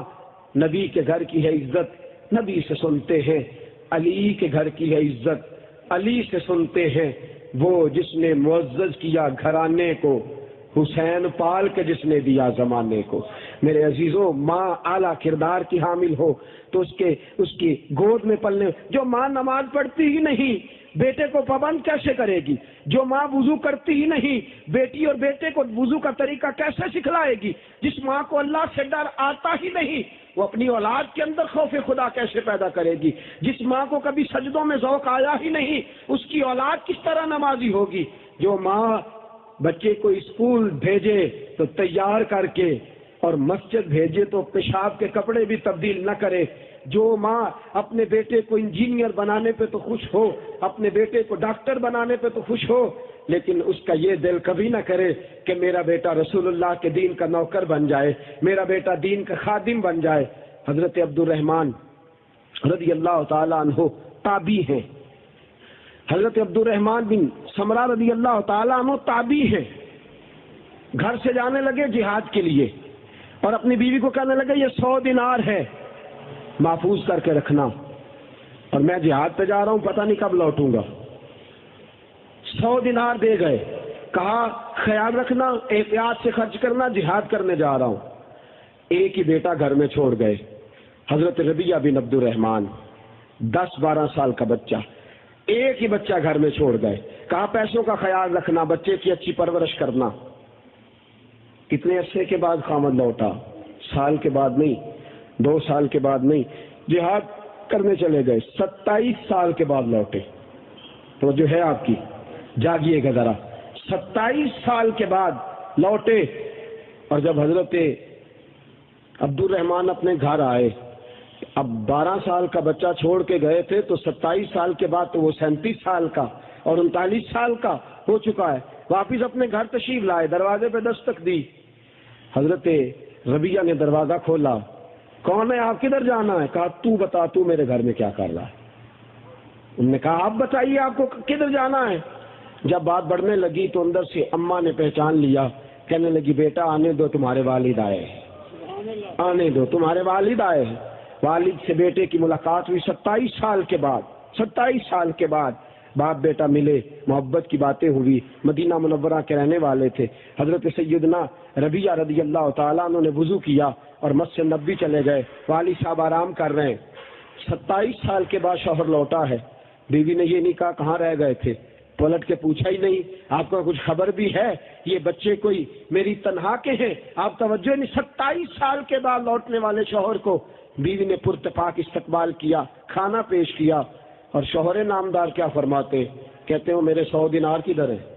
نبی کے گھر کی ہے عزت، نبی سے سنتے ہیں۔ علی کے گھر کی ہے عزت، علی سے سنتے ہیں۔ وہ جس نے معزز کیا گھرانے کو، حسین پال کے جس نے دیا زمانے کو۔ میرے عزیزوں، ماں اعلیٰ کردار کی حامل ہو تو اس کے، اس کی گود میں پلنے، جو ماں نماز پڑھتی ہی نہیں، بیٹے کو پابند کیسے کرے گی؟ جو ماں وضو کرتی ہی نہیں، بیٹی اور بیٹے کو وضو کا طریقہ کیسے سکھلائے گی؟ جس ماں کو اللہ سے ڈر آتا ہی نہیں، وہ اپنی اولاد کے اندر خوف خدا کیسے پیدا کرے گی؟ جس ماں کو کبھی سجدوں میں ذوق آیا ہی نہیں، اس کی اولاد کس طرح نمازی ہوگی؟ جو ماں بچے کو اسکول بھیجے تو تیار کر کے، اور مسجد بھیجے تو پیشاب کے کپڑے بھی تبدیل نہ کرے۔ جو ماں اپنے بیٹے کو انجینئر بنانے پہ تو خوش ہو، اپنے بیٹے کو ڈاکٹر بنانے پہ تو خوش ہو، لیکن اس کا یہ دل کبھی نہ کرے کہ میرا بیٹا رسول اللہ کے دین کا نوکر بن جائے، میرا بیٹا دین کا خادم بن جائے۔ حضرت عبد الرحمن رضی اللہ تعالیٰ عنہ تابعی ہیں۔ حضرت عبد الرحمن بن سمرہ رضی اللہ تعالیٰ عنہ تابعی ہیں۔ گھر سے جانے لگے جہاد کے لیے اور اپنی بیوی کو کہنے لگے، یہ سو دینار ہے، محفوظ کر کے رکھنا، اور میں جہاد پہ جا رہا ہوں، پتہ نہیں کب لوٹوں گا۔ سو دینار دے گئے، کہا، خیال رکھنا، احتیاط سے خرچ کرنا، جہاد کرنے جا رہا ہوں۔ ایک ہی بیٹا گھر میں چھوڑ گئے، حضرت ربیعہ بن عبد الرحمن، دس بارہ سال کا بچہ، ایک ہی بچہ گھر میں چھوڑ گئے۔ کہا، پیسوں کا خیال رکھنا، بچے کی اچھی پرورش کرنا۔ کتنے عرصے کے بعد خامد لوٹا؟ سال کے بعد نہیں، دو سال کے بعد نہیں، جہاد کرنے چلے گئے، ستائیس سال کے بعد لوٹے۔ توجہ ہے آپ کی؟ جاگیے گا ذرا۔ ستائیس سال کے بعد لوٹے، اور جب حضرت عبد الرحمان اپنے گھر آئے، اب بارہ سال کا بچہ چھوڑ کے گئے تھے، تو ستائیس سال کے بعد تو وہ سینتیس سال کا اور انتالیس سال کا ہو چکا ہے۔ واپس اپنے گھر تشریف لائے، دروازے پہ دستک دی۔ حضرت ربیعہ نے دروازہ کھولا، کون ہے؟ آپ کدھر جانا ہے؟ کہا، تو بتا، تو میرے گھر میں کیا کر رہا ہے؟ انہوں نے کہا، آپ بتائیے، آپ کو کدھر جانا ہے؟ جب بات بڑھنے لگی تو اندر سے اماں نے پہچان لیا کہنے لگی، "بیٹا، آنے دو، تمہارے والد آئے، آنے دو، تمہارے والد آئے ہیں۔" والد سے بیٹے کی ملاقات ہوئی ستائیس سال کے بعد۔ ستائیس سال کے بعد باپ بیٹا ملے، محبت کی باتیں ہوئی۔ مدینہ منورہ کے رہنے والے تھے۔ حضرت سیدنا ربیعہ رضی اللہ تعالیٰ عنہ نے وضو کیا اور مسجد نبوی چلے گئے۔ والد صاحب آرام کر رہے ہیں۔ ستائیس سال کے بعد شوہر لوٹا ہے۔ بیوی نے یہ نہیں کہا، "کہاں رہ گئے تھے؟" پلٹ کے پوچھا ہی نہیں، "آپ کو کچھ خبر بھی ہے؟ یہ بچے کوئی میری تنہا کے ہیں؟" آپ توجہ نہیں، ستائیس سال کے بعد لوٹنے والے شوہر کو بیوی نے پرتپاک استقبال کیا، کھانا پیش کیا، اور شوہر نامدار کیا فرماتے؟ کہتے ہیں، "وہ میرے سو دینار کدھر ہیں؟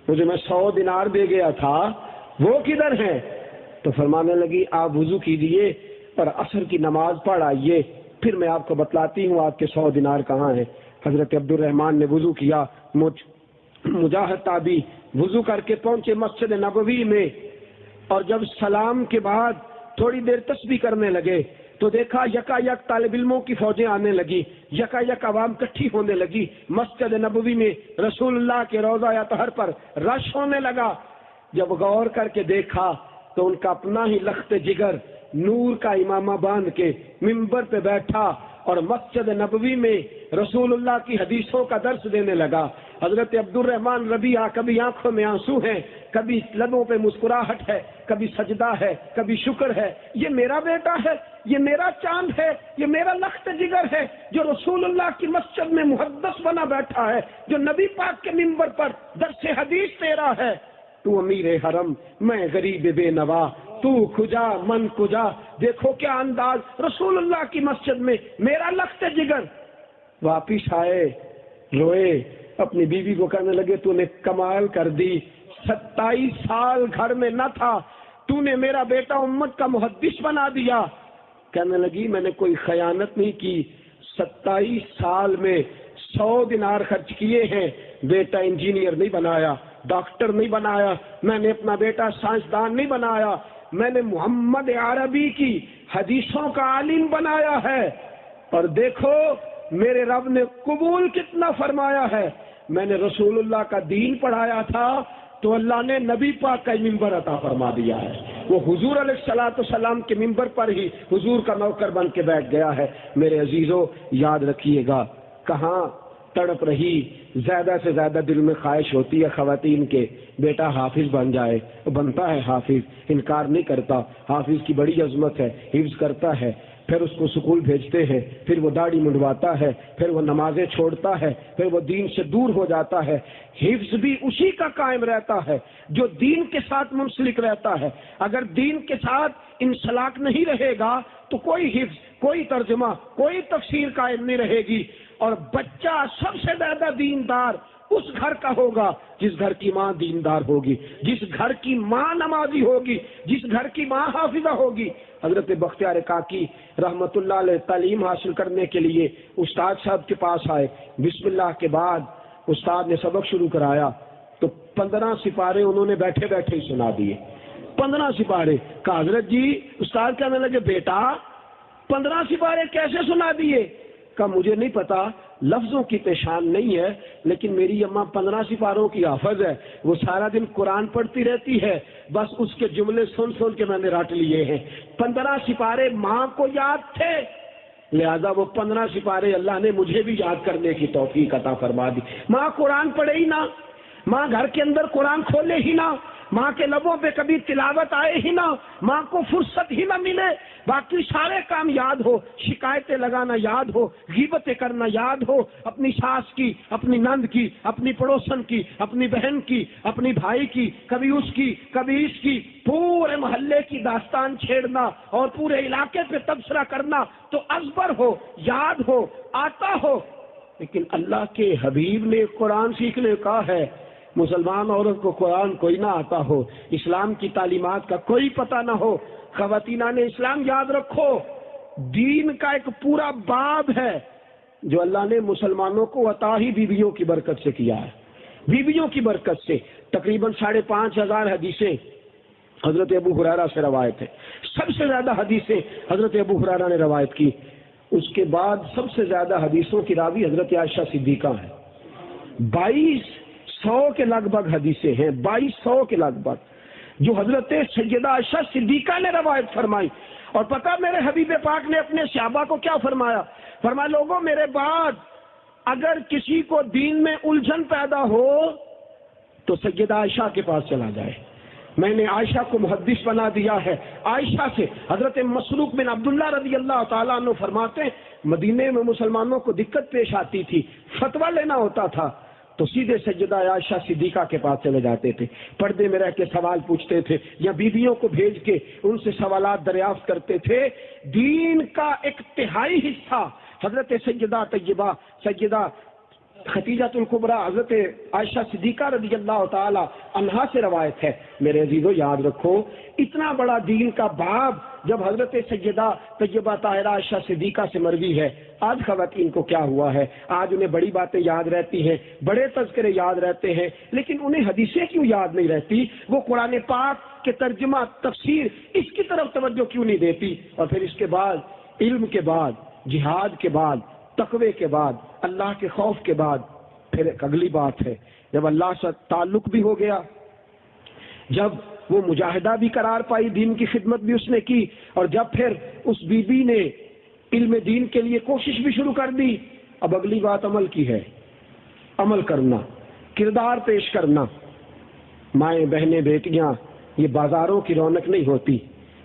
وہ جو میں سو دینار دے گیا تھا، وہ کدھر ہیں؟" تو فرمانے لگی، "آپ وضو کیجئے اور عصر کی نماز پڑھ آئیے، پھر میں آپ کو بتلاتی ہوں آپ کے سو دینار کہاں ہیں۔" حضرت عبد الرحمان نے وضو کیا، مجھ مجاہد تابی وضو کر کے پہنچے مسجد نبوی میں، اور جب سلام کے بعد تھوڑی دیر تسبیح کرنے لگے تو دیکھا یکا یک طالب علموں کی فوجیں آنے لگی، یکا یک عوام اکٹھی ہونے لگی۔ مسجد نبوی میں رسول اللہ کے روضہ اطہر پر رش ہونے لگا۔ جب غور کر کے دیکھا تو ان کا اپنا ہی لخت جگر نور کا امامہ باندھ کے ممبر پہ بیٹھا اور مسجد نبوی میں رسول اللہ کی حدیثوں کا درس دینے لگا۔ حضرت عبد الرحمان ربیعہ، کبھی آنکھوں میں آنسو ہیں، کبھی لبوں پہ مسکراہٹ ہے، کبھی سجدہ ہے، کبھی شکر ہے۔ یہ میرا بیٹا ہے، یہ میرا چاند ہے، یہ میرا لخت جگر ہے، جو رسول اللہ کی مسجد میں محدث بنا بیٹھا ہے، جو نبی پاک کے ممبر پر درس حدیث دے رہا ہے۔ تو امیر حرم، میں غریب بے نوا، تو کجا، من کجا۔ دیکھو کیا انداز رسول اللہ کی مسجد میں، میرا لخت جگر۔ واپس آئے، روئے، اپنی بیوی کو کہنے لگے، "تو نے کمال کر دی، ستائیس سال گھر میں نہ تھا، تو نے میرا بیٹا امت کا محدث بنا دیا۔" کہنے لگی، "میں نے کوئی خیانت نہیں کی، ستائیس سال میں سو دینار خرچ کیے ہیں، بیٹا انجینئر نہیں بنایا، ڈاکٹر نہیں بنایا، میں نے اپنا بیٹا سائنسدان نہیں بنایا، میں نے محمد عربی کی حدیثوں کا عالم بنایا ہے، اور دیکھو میرے رب نے قبول کتنا فرمایا ہے، میں نے رسول اللہ کا دین پڑھایا تھا۔" تو اللہ نے نبی پاک کا ممبر عطا فرما دیا ہے۔ وہ حضور علیہ الصلوۃ والسلام کے ممبر پر ہی حضور کا نوکر بن کے بیٹھ گیا ہے۔ میرے عزیزو، یاد رکھیے گا، کہاں تڑپ رہی، زیادہ سے زیادہ دل میں خواہش ہوتی ہے خواتین کے، بیٹا حافظ بن جائے۔ بنتا ہے حافظ، انکار نہیں کرتا، حافظ کی بڑی عظمت ہے، حفظ کرتا ہے، پھر اس کو سکول بھیجتے ہیں، پھر وہ داڑھی منڈواتا ہے، پھر وہ نمازیں چھوڑتا ہے، پھر وہ دین سے دور ہو جاتا ہے۔ حفظ بھی اسی کا قائم رہتا ہے جو دین کے ساتھ منسلک رہتا ہے۔ اگر دین کے ساتھ انسلاک نہیں رہے گا تو کوئی حفظ، کوئی ترجمہ، کوئی تفسیر قائم نہیں رہے گی۔ اور بچہ سب سے زیادہ دیندار اس گھر کا ہوگا جس گھر کی ماں دیندار ہوگی، جس گھر کی ماں نمازی ہوگی، جس گھر کی ماں حافظہ ہوگی۔ حضرت بختیار کاکی رحمت اللہ علیہ تعلیم حاصل کرنے کے لیے استاد صاحب کے پاس آئے۔ بسم اللہ کے بعد استاد نے سبق شروع کرایا تو پندرہ سپارے انہوں نے بیٹھے بیٹھے ہی سنا دیے۔ پندرہ سپارے۔ کہا، "حضرت جی۔" استاد کہنے لگے، "بیٹا، پندرہ سپارے کیسے سنا دیے؟" کہا، "مجھے نہیں پتا، لفظوں کی پہچان نہیں ہے، لیکن میری اماں پندرہ سپاروں کی حافظ ہے، وہ سارا دن قرآن پڑھتی رہتی ہے، بس اس کے جملے سن سن کے میں نے رٹ لیے ہیں۔" پندرہ سپارے ماں کو یاد تھے، لہذا وہ پندرہ سپارے اللہ نے مجھے بھی یاد کرنے کی توفیق عطا فرما دی۔ ماں قرآن پڑھے ہی نہ، ماں گھر کے اندر قرآن کھولے ہی نہ، ماں کے لبوں پہ کبھی تلاوت آئے ہی نہ، ماں کو فرصت ہی نہ ملے، باقی سارے کام یاد ہو، شکایتیں لگانا یاد ہو، غیبتیں کرنا یاد ہو، اپنی ساس کی، اپنی نند کی، اپنی پڑوسن کی، اپنی بہن کی، اپنی بھائی کی، کبھی اس کی، کبھی اس کی، پورے محلے کی داستان چھیڑنا اور پورے علاقے پہ تبصرہ کرنا تو ازبر ہو، یاد ہو، آتا ہو۔ لیکن اللہ کے حبیب نے قرآن سیکھنے کہا ہے، مسلمان عورت کو قرآن کوئی نہ آتا ہو، اسلام کی تعلیمات کا کوئی پتہ نہ ہو۔ خواتینان اسلام، یاد رکھو، دین کا ایک پورا باب ہے جو اللہ نے مسلمانوں کو عطا ہی بیویوں کی برکت سے کیا ہے۔ بیویوں کی برکت سے تقریباً ساڑھے پانچ ہزار حدیثیں حضرت ابو ہریرہ سے روایت ہے۔ سب سے زیادہ حدیثیں حضرت ابو ہریرہ نے روایت کی۔ اس کے بعد سب سے زیادہ حدیثوں کی راوی حضرت عائشہ صدیقہ ہیں۔ بائیس سو کے لگ بھگ حدیثیں ہیں، بائیس سو کے لگ بھگ، جو حضرت سیدہ عائشہ صدیقہ نے روایت فرمائی۔ اور پتہ میرے حبیب پاک نے اپنے صحابہ کو کیا فرمایا؟ فرمایا، لوگوں، میرے بعد اگر کسی کو دین میں الجھن پیدا ہو تو سیدہ عائشہ کے پاس چلا جائے۔ میں نے عائشہ کو محدث بنا دیا ہے۔ عائشہ سے، حضرت مسروق بن عبداللہ رضی اللہ تعالیٰ عنہ فرماتے ہیں، مدینے میں مسلمانوں کو دقت پیش آتی تھی، فتویٰ لینا ہوتا تھا تو سیدھے سیدہ عائشہ صدیقہ کے پاس چلے جاتے تھے، پردے میں رہ کے سوال پوچھتے تھے یا بیویوں کو بھیج کے ان سے سوالات دریافت کرتے تھے۔ دین کا ایک تہائی حصہ حضرت سیدہ طیبہ، سیدہ خدیجہ الکبریٰ حضرت عائشہ صدیقہ رضی اللہ تعالی عنہا سے روایت ہے۔ میرے عزیزو، یاد رکھو، اتنا بڑا دین کا باب جب حضرت سیدہ طیبہ طاہرہ عائشہ صدیقہ سے مروی ہے، آج خواتین کو کیا ہوا ہے؟ آج انہیں بڑی باتیں یاد رہتی ہیں، بڑے تذکرے یاد رہتے ہیں، لیکن انہیں حدیثیں کیوں یاد نہیں رہتی؟ وہ قرآن پاک کے ترجمہ، تفسیر، اس کی طرف توجہ کیوں نہیں دیتی؟ اور پھر اس کے بعد، علم کے بعد، جہاد کے بعد، تقوی کے بعد، اللہ کے خوف کے بعد، پھر ایک اگلی بات ہے، جب اللہ سے تعلق بھی ہو گیا، جب وہ مجاہدہ بھی قرار پائی، دین کی خدمت بھی اس نے کی، اور جب پھر اس بی بی نے علم دین کے لیے کوشش بھی شروع کر دی، اب اگلی بات عمل کی ہے، عمل کرنا، کردار پیش کرنا۔ مائیں، بہنیں، بیٹیاں، یہ بازاروں کی رونق نہیں ہوتی،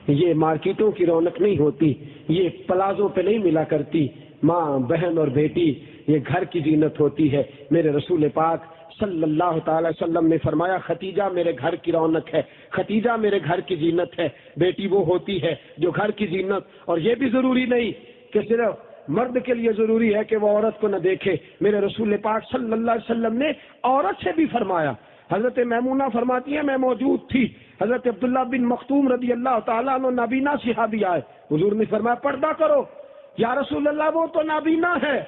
یہ مارکیٹوں کی رونق نہیں ہوتی، یہ پلازوں پہ نہیں ملا کرتی۔ ماں، بہن اور بیٹی، یہ گھر کی زینت ہوتی ہے۔ میرے رسول پاک صلی اللہ تعالی وسلم نے فرمایا، ختیجہ میرے گھر کی رونق ہے، ختیجہ میرے گھر کی زینت ہے۔ بیٹی وہ ہوتی ہے جو گھر کی زینت، اور یہ بھی ضروری نہیں کہ صرف مرد کے لیے ضروری ہے کہ وہ عورت کو نہ دیکھے۔ میرے رسول پاک صلی اللہ علیہ وسلم نے عورت سے بھی فرمایا۔ حضرت میمونہ فرماتی ہیں، میں موجود تھی، حضرت عبداللہ بن مخطوم رضی اللہ تعالیٰ عنہ نابینا صحابی آئے، حضور نے فرمایا، پردہ کرو۔ یا رسول اللہ، وہ تو نابینا ہے۔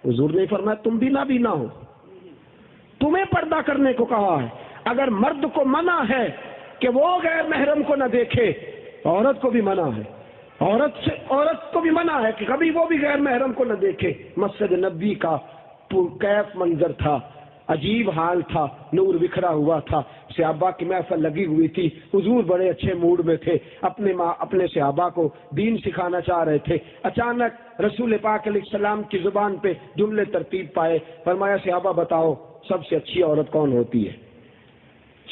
حضور نے فرمایا، تم بھی نابینا ہو، تمہیں پردہ کرنے کو کہا ہے۔ اگر مرد کو منع ہے کہ وہ غیر محرم کو نہ دیکھے، عورت کو بھی منع ہے، عورت سے، عورت کو بھی منع ہے کہ کبھی وہ بھی غیر محرم کو نہ دیکھے۔ مسجد نبی کا پرکیف منظر تھا، عجیب حال تھا، نور بکھرا ہوا تھا، صحابہ کی محفل لگی ہوئی تھی، حضور بڑے اچھے موڈ میں تھے، اپنے ماں، اپنے صحابہ کو دین سکھانا چاہ رہے تھے۔ اچانک رسول پاک علیہ السلام کی زبان پہ جملے ترتیب پائے، فرمایا، صحابہ بتاؤ، سب سے اچھی عورت کون ہوتی ہے؟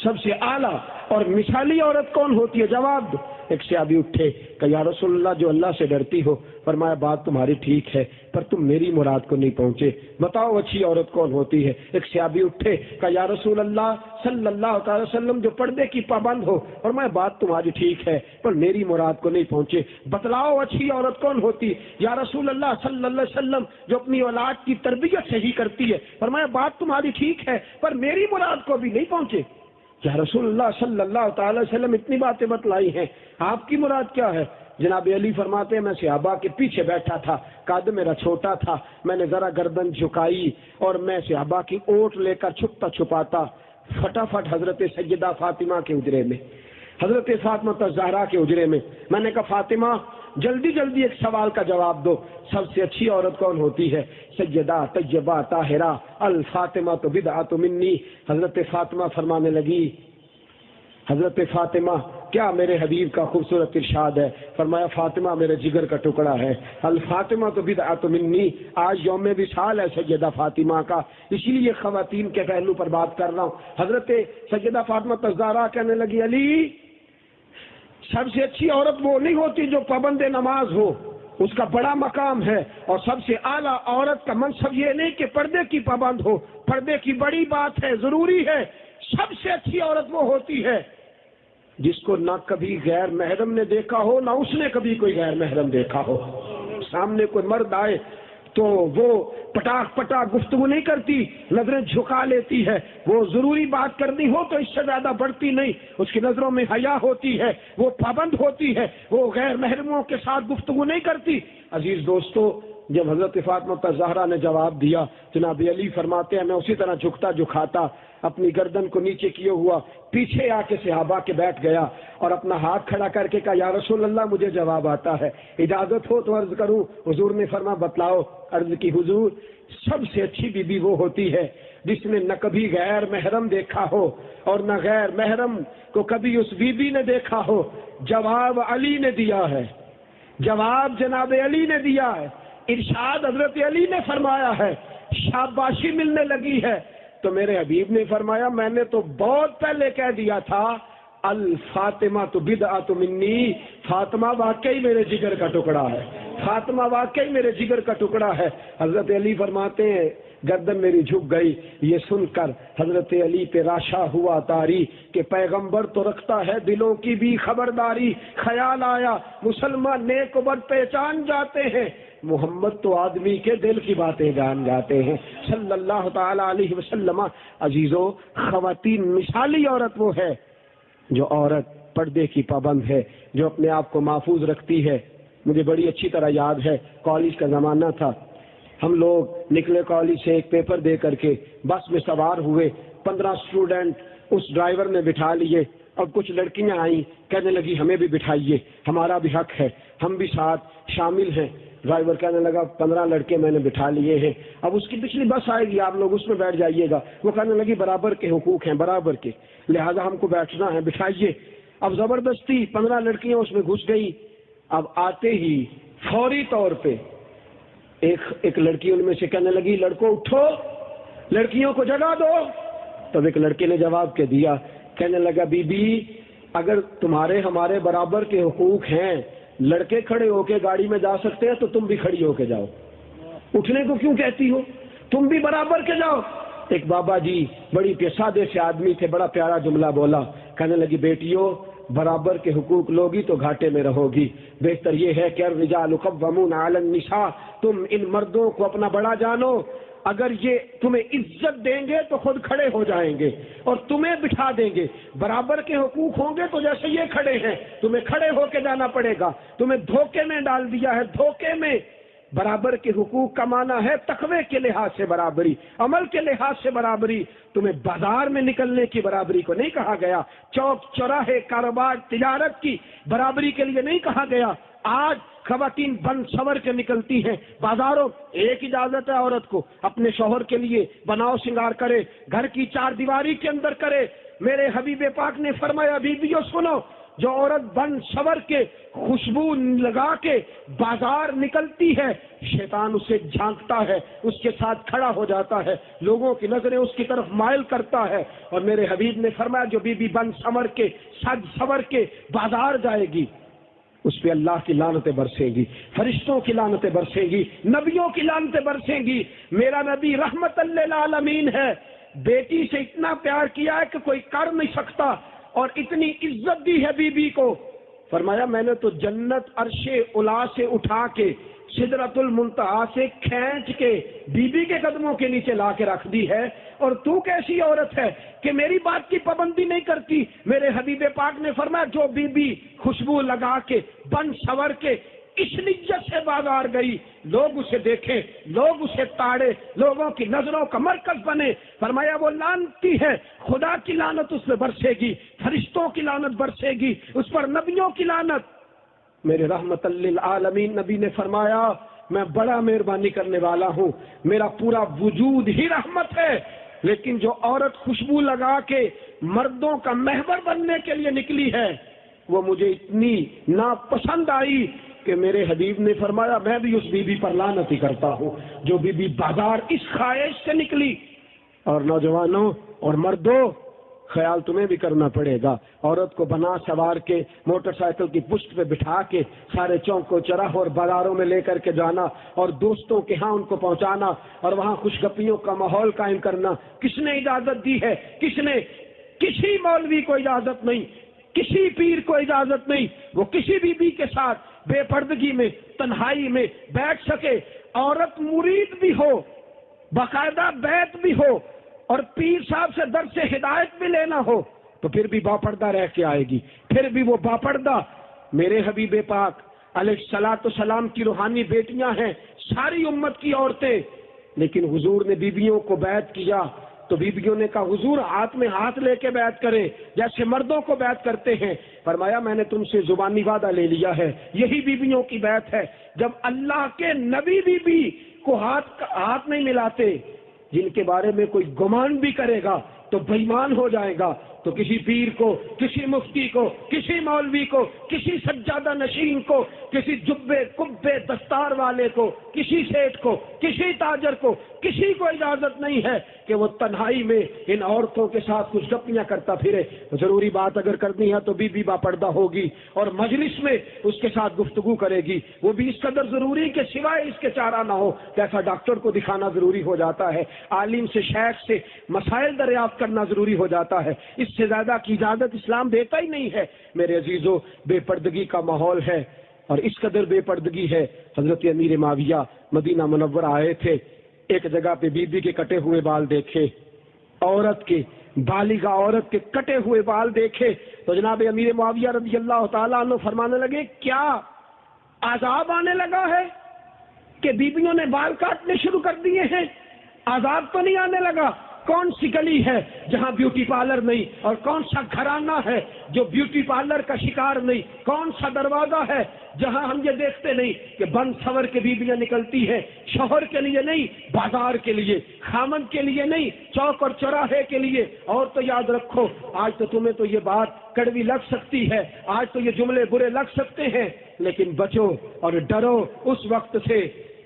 سب سے اعلیٰ اور مثالی عورت کون ہوتی ہے؟ جواب دو۔ ایک صحابی اٹھے، کہا، یا رسول اللہ، جو اللہ سے ڈرتی ہو۔ فرمایا، بات تمہاری ٹھیک ہے، پر تم میری مراد کو نہیں پہنچے۔ بتاؤ، اچھی عورت کون ہوتی ہے؟ ایک صحابی اٹھے، کہا، یا رسول اللہ صلی اللہ تعالی وسلم، جو پردے کی پابند ہو۔ فرمایا، بات تمہاری ٹھیک ہے، پر میری مراد کو نہیں پہنچے۔ بتلاؤ، اچھی عورت کون ہوتی؟ یا رسول اللہ صلی اللہ علیہ وسلم، جو اپنی اولاد کی تربیت صحیح کرتی ہے۔ فرمایا، بات تمہاری ٹھیک ہے، پر میری مراد کو بھی نہیں پہنچے۔ یا رسول اللہ صلی اللہ تعالی وسلم، اتنی باتیں بتلائی ہیں، آپ کی مراد کیا ہے؟ جناب علی فرماتے ہیں، میں صحابہ کے پیچھے بیٹھا تھا، قد میرا چھوٹا تھا، میں نے ذرا گردن جھکائی اور میں صحابہ کی اوٹ لے کر چھپتا چھپاتا فٹافٹ حضرت سیدہ فاطمہ کے حجرے میں، حضرت فاطمہ الزہرا کے حجرے میں، میں نے کہا، فاطمہ، جلدی جلدی ایک سوال کا جواب دو، سب سے اچھی عورت کون ہوتی ہے؟ سیدہ طیبہ طاہرہ الفاطمہ تو بدعت منی۔ حضرت فاطمہ فرمانے لگی، حضرت فاطمہ، کیا میرے حبیب کا خوبصورت ارشاد ہے؟ فرمایا، فاطمہ میرے جگر کا ٹکڑا ہے۔ الفاطمہ تو بدعت منی، آج یوم وصال ہے سیدہ فاطمہ کا، اسی لیے خواتین کے پہلو پر بات کر رہا ہوں۔ حضرت سیدہ فاطمہ الزہرا کہنے لگی، علی، سب سے اچھی عورت وہ نہیں ہوتی جو پابند نماز ہو، اس کا بڑا مقام ہے، اور سب سے اعلیٰ عورت کا منصب یہ نہیں کہ پردے کی پابند ہو، پردے کی بڑی بات ہے، ضروری ہے۔ سب سے اچھی عورت وہ ہوتی ہے جس کو نہ کبھی غیر محرم نے دیکھا ہو، نہ اس نے کبھی کوئی غیر محرم دیکھا ہو۔ سامنے کوئی مرد آئے تو وہ پٹاخ پٹاخ گفتگو نہیں کرتی، نظریں جھکا لیتی ہے۔ وہ ضروری بات کرنی ہو تو اس سے زیادہ بڑھتی نہیں، اس کی نظروں میں حیا ہوتی ہے، وہ پابند ہوتی ہے، وہ غیر محرموں کے ساتھ گفتگو نہیں کرتی۔ عزیز دوستو، جب حضرت فاطمہ الزہرا نے جواب دیا، جناب علی فرماتے ہیں، میں اسی طرح جھکتا جھکاتا اپنی گردن کو نیچے کیے ہوا پیچھے آ کے صحابہ کے بیٹھ گیا اور اپنا ہاتھ کھڑا کر کے کہا، یا رسول اللہ، مجھے جواب آتا ہے، اجازت ہو تو عرض کروں؟ حضور نے فرمایا، بتلاؤ۔ عرض کی، حضور، سب سے اچھی بی بی وہ ہوتی ہے جس نے نہ کبھی غیر محرم دیکھا ہو اور نہ غیر محرم کو کبھی اس بی بی نے دیکھا ہو، جواب علی نے دیا ہے، جواب جناب علی نے دیا ہے، ارشاد حضرت علی نے فرمایا ہے، شاباشی ملنے لگی ہے۔ تو میرے حبیب نے فرمایا، میں نے تو بہت پہلے کہہ دیا تھا، الفاطمہ تو بدعت منی، فاطمہ واقعی میرے جگر کا ٹکڑا ہے، فاطمہ واقعی میرے جگر کا ٹکڑا ہے۔ حضرت علی فرماتے ہیں، گردن میری جھک گئی۔ یہ سن کر حضرت علی پہ راشا ہوا طاری کہ پیغمبر تو رکھتا ہے دلوں کی بھی خبرداری۔ خیال آیا، مسلمان نیک و بد پہچان جاتے ہیں، محمد تو آدمی کے دل کی باتیں جان جاتے ہیں، صلی اللہ تعالی علیہ وسلم۔ عزیزو، خواتین، مثالی عورت وہ ہے جو عورت پردے کی پابند ہے، جو اپنے آپ کو محفوظ رکھتی ہے۔ مجھے بڑی اچھی طرح یاد ہے، کالج کا زمانہ تھا، ہم لوگ نکلے کالج سے ایک پیپر دے کر کے بس میں سوار ہوئے، پندرہ اسٹوڈنٹ اس ڈرائیور نے بٹھا لیے۔ اب کچھ لڑکیاں آئیں، کہنے لگی، ہمیں بھی بٹھائیے، ہمارا بھی حق ہے، ہم بھی ساتھ شامل ہیں۔ ڈرائیور کہنے لگا، پندرہ لڑکے میں نے بٹھا لیے ہیں، اب اس کی پچھلی بس آئے گی، آپ لوگ اس میں بیٹھ جائیے گا۔ وہ کہنے لگی، برابر کے حقوق ہیں، برابر کے، لہذا ہم کو بیٹھنا ہے، بٹھائیے۔ اب زبردستی پندرہ لڑکیاں اس میں گھس گئی۔ اب آتے ہی فوری طور پہ ایک ایک لڑکی ان میں سے کہنے لگی، لڑکوں اٹھو، لڑکیوں کو جگہ دو۔ تب ایک لڑکے نے جواب کے دیا، کہنے لگا، بی بی، اگر تمہارے ہمارے برابر کے حقوق ہیں، لڑکے کھڑے ہو کے گاڑی میں جا سکتے ہیں تو تم بھی کھڑی ہو کے جاؤ، اٹھنے کو کیوں کہتی ہو؟ تم بھی برابر کے جاؤ۔ ایک بابا جی، بڑی پی- سادے سے آدمی تھے، بڑا پیارا جملہ بولا، کہنے لگی، بیٹیو، برابر کے حقوق لوگی تو گھاٹے میں رہو گی، بہتر یہ ہے کہ الرجال قوامون علی النساء، تم ان مردوں کو اپنا بڑا جانو، اگر یہ تمہیں عزت دیں گے تو خود کھڑے ہو جائیں گے اور تمہیں بٹھا دیں گے۔ برابر کے حقوق ہوں گے تو جیسے یہ کھڑے ہیں، تمہیں کھڑے ہو کے جانا پڑے گا۔ تمہیں دھوکے میں ڈال دیا ہے، دھوکے میں۔ برابر کے حقوق کا معنی ہے تقوی کے لحاظ سے برابری، عمل کے لحاظ سے برابری۔ تمہیں بازار میں نکلنے کی برابری کو نہیں کہا گیا، چوک چوراہے، کاروبار، تجارت کی برابری کے لیے نہیں کہا گیا۔ آج خواتین بن سنور کے نکلتی ہیں بازاروں۔ ایک اجازت ہے عورت کو، اپنے شوہر کے لیے بناؤ سنگار کرے، گھر کی چار دیواری کے اندر کرے۔ میرے حبیب پاک نے فرمایا، بیویوں سنو، جو عورت بن سنور کے، خوشبو لگا کے بازار نکلتی ہے، شیطان اسے جھانکتا ہے، اس کے ساتھ کھڑا ہو جاتا ہے، لوگوں کی نظریں اس کی طرف مائل کرتا ہے۔ اور میرے حبیب نے فرمایا، جو بی بی بن سنور کے، سج سنور کے بازار جائے گی، اس پہ اللہ کی لعنتیں برسیں گی، فرشتوں کی لعنتیں برسیں گی، نبیوں کی لعنتیں برسیں گی۔ میرا نبی رحمت للعالمین ہے، بیٹی سے اتنا پیار کیا ہے کہ کوئی کر نہیں سکتا، اور اتنی عزت دی ہے بی بی کو۔ فرمایا، میں نے تو جنت عرش اولا سے اٹھا کے سدرۃ المنتہا سے کھینچ کے بی بی کے قدموں کے نیچے لا کے رکھ دی ہے، اور تو کیسی عورت ہے کہ میری بات کی پابندی نہیں کرتی؟ میرے حبیب پاک نے فرمایا، جو بی بی خوشبو لگا کے، بن سنور کے، اس نیت سے بازار گئی، لوگ اسے دیکھیں، لوگ اسے تاڑے، لوگوں کی نظروں کا مرکز بنے۔ فرمایا، وہ لعنتی ہے، خدا کی لعنت اس پہ برسے گی، فرشتوں کی لعنت برسے گی، اس پر نبیوں کی لعنت۔ میرے رحمت للعالمین نبی نے فرمایا، میں بڑا مہربانی کرنے والا ہوں، میرا پورا وجود ہی رحمت ہے، لیکن جو عورت خوشبو لگا کے مردوں کا محور بننے کے لیے نکلی ہے، وہ مجھے اتنی ناپسند آئی کہ میرے حبیب نے فرمایا، میں بھی اس بی بی پر لعنت ہی کرتا ہوں، جو بی بی بازار اس خواہش سے نکلی۔ اور نوجوانوں اور مردوں، خیال تمہیں بھی کرنا پڑے گا۔ عورت کو بنا سوار کے، موٹر سائیکل کی پشت پہ بٹھا کے، سارے چونکوں، چراہوں اور بازاروں میں لے کر کے جانا اور دوستوں کے ہاں ان کو پہنچانا اور وہاں خوش گپیوں کا ماحول قائم کرنا، کس نے اجازت دی ہے؟ کس نے؟ کسی مولوی کو اجازت نہیں، کسی پیر کو اجازت نہیں، وہ کسی بی بی کے ساتھ بے پردگی میں، تنہائی میں بیٹھ سکے۔ عورت مرید بھی ہو، باقاعدہ بیت بھی ہو اور پیر صاحب سے درس ہدایت بھی لینا ہو، تو پھر بھی باپردہ رہ کے آئے گی، پھر بھی وہ باپردہ۔ میرے حبیب پاک علیہ الصلوۃ والسلام کی روحانی بیٹیاں ہیں، ساری امت کی عورتیں، لیکن حضور نے بیویوں کو بیعت کیا تو بیویوں نے کہا، حضور، ہاتھ میں ہاتھ لے کے بیعت کریں، جیسے مردوں کو بیعت کرتے ہیں۔ فرمایا، میں نے تم سے زبانی وعدہ لے لیا ہے، یہی بیویوں کی بیعت ہے۔ جب اللہ کے نبی بی بی کو ہاتھ ہاتھ نہیں ملاتے، جن کے بارے میں کوئی گمان بھی کرے گا تو بے ایمان ہو جائے گا۔ تو کسی پیر کو، کسی مفتی کو، کسی مولوی کو، کسی سجادہ نشین کو، کسی جبے قبے دستار والے کو، کسی سیٹھ کو، کسی تاجر کو، کسی کو اجازت نہیں ہے کہ وہ تنہائی میں ان عورتوں کے ساتھ کچھ گپیاں کرتا پھرے۔ ضروری بات اگر کرنی ہے تو بی بی با پردہ ہوگی اور مجلس میں اس کے ساتھ گفتگو کرے گی، وہ بھی اس قدر ضروری کہ سوائے اس کے چارہ نہ ہو۔ جیسا ڈاکٹر کو دکھانا ضروری ہو جاتا ہے، عالم سے، شیخ سے مسائل دریافت کرنا ضروری ہو جاتا ہے، اس سے زیادہ کی اجازت اسلام دیتا ہی نہیں ہے۔ میرے عزیزو، بے پردگی کا ماحول ہے، اور اس قدر بے پردگی ہے۔ حضرت امیر معاویہ مدینہ منورہ آئے تھے، ایک جگہ پہ بی بی کے کٹے ہوئے بال دیکھے، عورت کے، بالغ عورت کے کٹے ہوئے بال دیکھے، تو جناب امیر معاویہ رضی اللہ تعالیٰ عنہ فرمانے لگے، کیا عذاب آنے لگا ہے کہ بیویوں نے بال کاٹنے شروع کر دیے ہیں؟ عذاب تو نہیں آنے لگا؟ کون سی گلی ہے جہاں بیوٹی پارلر نہیں؟ اور کون سا گھرانہ ہے جو بیوٹی پارلر کا شکار نہیں؟ کون سا دروازہ ہے جہاں ہم یہ دیکھتے نہیں کہ بند سور کے بیویاں نکلتی ہیں، شوہر کے لیے نہیں، بازار کے لیے، خامند کے لیے نہیں، چوک اور چوراہے کے لیے؟ اور تو یاد رکھو، آج تو تمہیں تو یہ بات کڑوی لگ سکتی ہے، آج تو یہ جملے برے لگ سکتے ہیں، لیکن بچو اور ڈرو اس وقت سے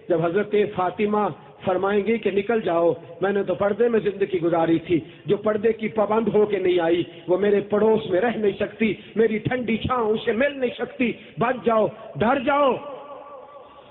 جب حضرت فاطمہ فرمائیں گی کہ نکل جاؤ، میں نے تو پردے میں زندگی گزاری تھی، جو پردے کی پابند ہو کے نہیں آئی، وہ میرے پڑوس میں رہ نہیں سکتی، میری ٹھنڈی چھاؤں اسے مل نہیں سکتی، بچ جاؤ، ڈر جاؤ۔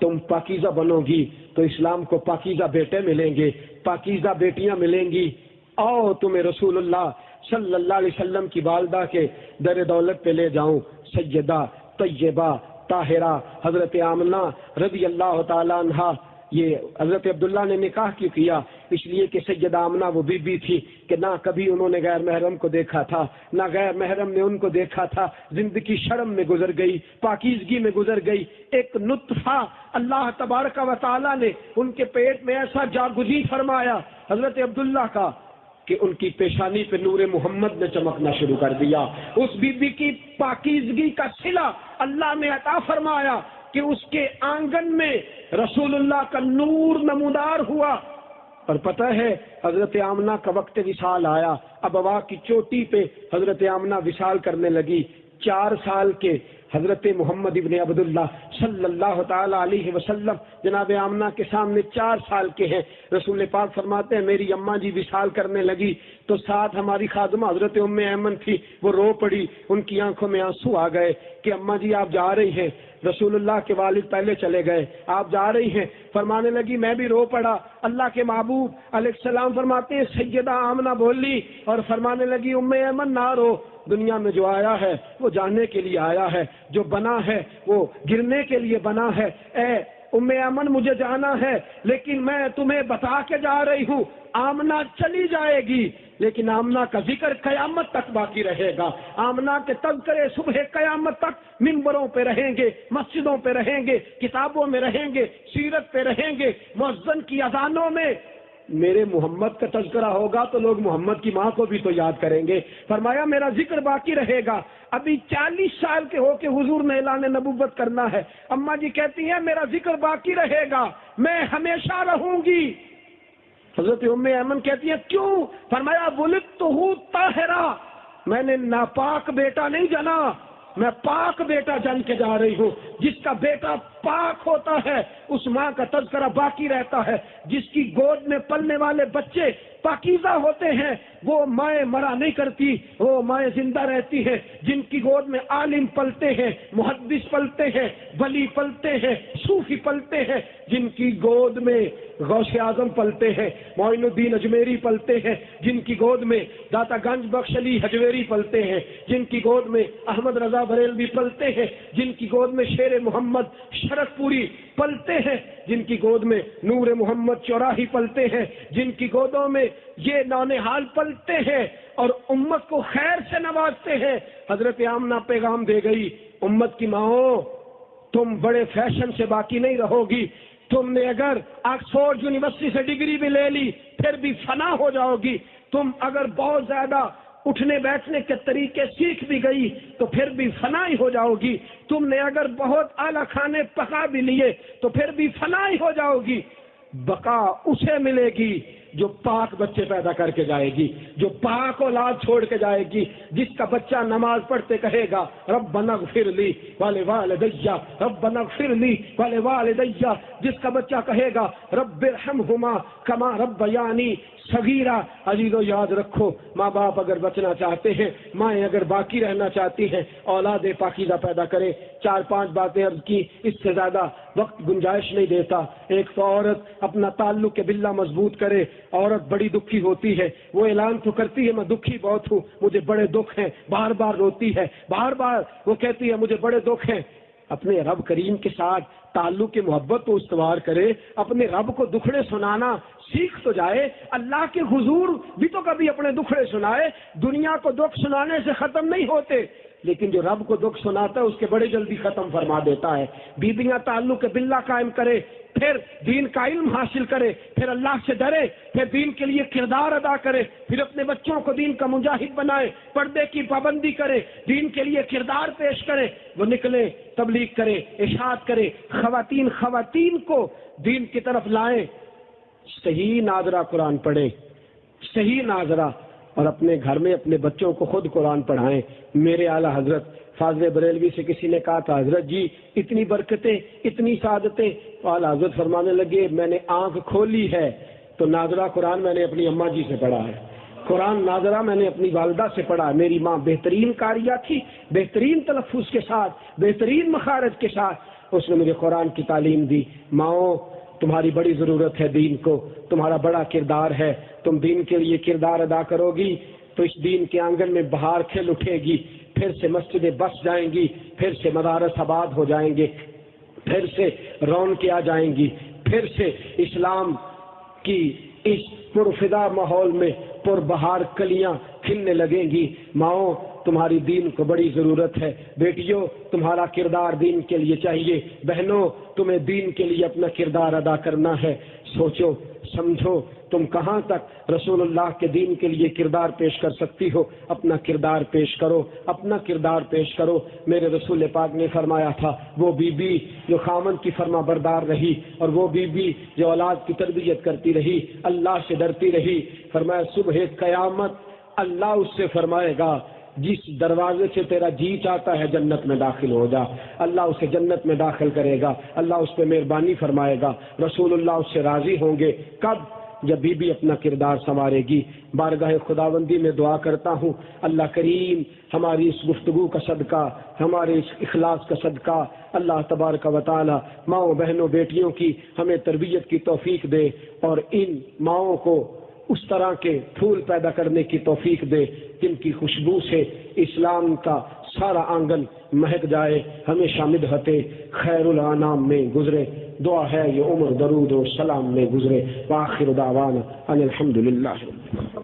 تم پاکیزہ بنو گی تو اسلام کو پاکیزہ بیٹے ملیں گے، پاکیزہ بیٹیاں ملیں گی۔ آؤ، تمہیں رسول اللہ صلی اللہ علیہ وسلم کی والدہ کے در دولت پہ لے جاؤں، سیدہ طیبہ طاہرہ حضرت آمنہ رضی اللہ تعالیٰ عنہا۔ یہ حضرت عبداللہ نے نکاح کیوں کیا؟ اس لیے کہ سیدہ آمنہ وہ بی بی تھی کہ نہ کبھی انہوں نے غیر محرم کو دیکھا تھا، نہ غیر محرم نے ان کو دیکھا تھا۔ زندگی شرم میں گزر گئی، پاکیزگی میں گزر گئی۔ ایک نطفہ اللہ تبارک و تعالیٰ نے ان کے پیٹ میں ایسا جاگزی فرمایا حضرت عبداللہ کا کہ ان کی پیشانی پہ نور محمد نے چمکنا شروع کر دیا۔ اس بی بی کی پاکیزگی کا صلہ اللہ نے عطا فرمایا کہ اس کے آنگن میں رسول اللہ کا نور نمودار ہوا۔ اور پتہ ہے، حضرت آمنہ کا وقت وصال آیا، ابوا کی چوٹی پہ حضرت آمنہ وصال کرنے لگی۔ چار سال کے حضرت محمد ابن عبداللہ صلی اللہ تعالی علیہ وسلم جناب آمنہ کے سامنے چار سال کے ہیں۔ رسول پاک فرماتے ہیں، میری اماں جی وصال کرنے لگی تو ساتھ ہماری خادمہ حضرت ام ایمن تھی، وہ رو پڑی، ان کی آنکھوں میں آنسو آ گئے کہ اماں جی آپ جا رہی ہیں، رسول اللہ کے والد پہلے چلے گئے، آپ جا رہی ہیں۔ فرمانے لگی، میں بھی رو پڑا۔ اللہ کے محبوب علیہ السلام فرماتے ہیں، سیدہ آمنہ بولی اور فرمانے لگی، ام ایمن نہ رو، دنیا میں جو آیا ہے وہ جانے کے لیے آیا ہے، جو بنا ہے وہ گرنے کے لیے بنا ہے۔ اے ام ایمن، مجھے جانا ہے، لیکن میں تمہیں بتا کے جا رہی ہوں، آمنہ چلی جائے گی، لیکن آمنہ کا ذکر قیامت تک باقی رہے گا۔ آمنہ کے تذکرے صبح قیامت تک ممبروں پہ رہیں گے، مسجدوں پہ رہیں گے، کتابوں میں رہیں گے، سیرت پہ رہیں گے، مؤذن کی اذانوں میں۔ میرے محمد کا تذکرہ ہوگا تو لوگ محمد کی ماں کو بھی تو یاد کریں گے۔ فرمایا، میرا ذکر باقی رہے گا۔ ابھی چالیس سال کے ہو کے حضور نے اعلان نبوت کرنا ہے۔ اماں جی کہتی ہیں، میرا ذکر باقی رہے گا، میں ہمیشہ رہوں گی۔ حضرت ام ایمن کہتی ہیں، کیوں؟ فرمایا، ولدتہ طاہرہ، میں نے ناپاک بیٹا نہیں جنا، میں پاک بیٹا جن کے جا رہی ہوں۔ جس کا بیٹا پاک ہوتا ہے، اس ماں کا تذکرہ باقی رہتا ہے۔ جس کی گود میں پلنے والے بچے پاکیزہ ہوتے ہیں، وہ مائیں مرا نہیں کرتی، وہ مائیں زندہ رہتی ہیں۔ جن کی گود میں عالم پلتے ہیں، محدث پلتے ہیں، ولی پلتے ہیں، صوفی پلتے ہیں، جن کی گود میں غوث اعظم پلتے ہیں، معین الدین اجمیری پلتے ہیں، جن کی گود میں داتا گنج بخش علی ہجویری پلتے ہیں، جن کی گود میں احمد رضا بریلوی پلتے ہیں، جن کی گود میں شیر محمد شرک پوری پلتے ہیں، جن کی گود میں نور محمد چوراہی پلتے ہیں، جن کی گودوں میں یہ نونہال پلتے ہیں اور امت کو خیر سے نوازتے ہیں۔ حضرت آمنہ پیغام دے گئی، امت کی ماؤں، تم بڑے فیشن سے باقی نہیں رہو گی۔ تم نے اگر آکسفورڈ یونیورسٹی سے ڈگری بھی لے لی، پھر بھی فنا ہو جاؤ گی۔ تم اگر بہت زیادہ اٹھنے بیٹھنے کے طریقے سیکھ بھی گئی تو پھر بھی فنا ہی ہو جاؤ گی۔ تم نے اگر بہت اعلیٰ کھانے پکا بھی لیے تو پھر بھی فنا ہی ہو جاؤ گی۔ بقا اسے ملے گی جو پاک بچے پیدا کر کے جائے گی، جو پاک اولاد چھوڑ کے جائے گی، جس کا بچہ نماز پڑھتے کہے گا، "ربنا اغفر لی ولوالدی، ربنا اغفر لی ولوالدی"، جس کا بچہ کہے گا، "رب ارحمہما کما ربیانی صغیرہ"۔ عزیزو، یاد رکھو، ماں باپ اگر بچنا چاہتے ہیں، مائیں اگر باقی رہنا چاہتی ہیں، اولاد پاکیزہ پیدا کریں۔ چار پانچ باتیں عرض کی، اس سے زیادہ وقت گنجائش نہیں دیتا۔ ایک تو عورت اپنا تعلق باللہ مضبوط کرے۔ عورت بڑی دکھی ہوتی ہے، وہ اعلان تو کرتی ہے، "میں دکھی بہت ہوں، مجھے بڑے دکھ ہیں"، بار بار روتی ہے، بار بار وہ کہتی ہے، "مجھے بڑے دکھ ہیں"۔ اپنے رب کریم کے ساتھ تعلق کی محبت کو استوار کرے، اپنے رب کو دکھڑے سنانا سیکھ تو جائے۔ اللہ کے حضور بھی تو کبھی اپنے دکھڑے سنائے۔ دنیا کو دکھ سنانے سے ختم نہیں ہوتے، لیکن جو رب کو دکھ سناتا ہے، اس کے بڑے جلدی ختم فرما دیتا ہے۔ بیبیاں تعلق باللہ قائم کرے، پھر دین کا علم حاصل کرے، پھر اللہ سے ڈرے، پھر دین کے لیے کردار ادا کرے، پھر اپنے بچوں کو دین کا مجاہد بنائے، پردے کی پابندی کرے، دین کے لیے کردار پیش کرے، وہ نکلے، تبلیغ کرے، ارشاد کرے، خواتین خواتین کو دین کی طرف لائیں، صحیح ناظرہ قرآن پڑھیں، صحیح ناظرہ، اور اپنے گھر میں اپنے بچوں کو خود قرآن پڑھائیں۔ میرے اعلیٰ حضرت فاضل بریلوی سے کسی نے کہا تھا، "حضرت جی، اتنی برکتیں، اتنی سعادتیں۔" تو اعلیٰ حضرت فرمانے لگے، "میں نے آنکھ کھولی ہے تو ناظرہ قرآن میں نے اپنی اماں جی سے پڑھا ہے، قرآن ناظرہ میں نے اپنی والدہ سے پڑھا ہے۔" میری ماں بہترین قاریہ تھی، بہترین تلفظ کے ساتھ، بہترین مخارج کے ساتھ اس نے مجھے قرآن کی تعلیم دی۔ ماؤں، تمہاری بڑی ضرورت ہے دین کو، تمہارا بڑا کردار ہے۔ تم دین کے لیے کردار ادا کرو گی تو اس دین کے آنگن میں بہار کھل اٹھے گی، پھر سے مسجدیں بس جائیں گی، پھر سے مدارس آباد ہو جائیں گے، پھر سے رونقیں آ جائیں گی، پھر سے اسلام کی اس پرفدا ماحول میں پربہار کلیاں کھلنے لگیں گی۔ ماؤں، تمہاری دین کو بڑی ضرورت ہے۔ بیٹیوں، تمہارا کردار دین کے لیے چاہیے۔ بہنوں، تمہیں دین کے لیے اپنا کردار ادا کرنا ہے۔ سوچو، سمجھو، تم کہاں تک رسول اللہ کے دین کے لیے کردار پیش کر سکتی ہو؟ اپنا کردار پیش کرو، اپنا کردار پیش کرو۔ میرے رسول پاک نے فرمایا تھا، وہ بی بی جو خاوند کی فرما بردار رہی اور وہ بی بی جو اولاد کی تربیت کرتی رہی، اللہ سے ڈرتی رہی، فرمایا، صبح قیامت اللہ اس سے فرمائے گا، "جس دروازے سے تیرا جی چاہتا ہے، جنت میں داخل ہو جا۔" اللہ اسے جنت میں داخل کرے گا، اللہ اس پہ مہربانی فرمائے گا، رسول اللہ اس سے راضی ہوں گے۔ کب؟ جب بی بی اپنا کردار سنوارے گی۔ بارگاہ خداوندی میں دعا کرتا ہوں، اللہ کریم ہماری اس گفتگو کا صدقہ، ہمارے اس اخلاص کا صدقہ، اللہ تبارک و تعالی ماؤں، بہنوں، بیٹیوں کی ہمیں تربیت کی توفیق دے اور ان ماؤں کو اس طرح کے پھول پیدا کرنے کی توفیق دے جن کی خوشبو سے اسلام کا سارا آنگن مہک جائے۔ ہمیشہ مدحت خیر الانام میں گزرے۔ دعا ہے یہ عمر درود و سلام میں گزرے۔ وآخر دعوانا ان الحمدللہ۔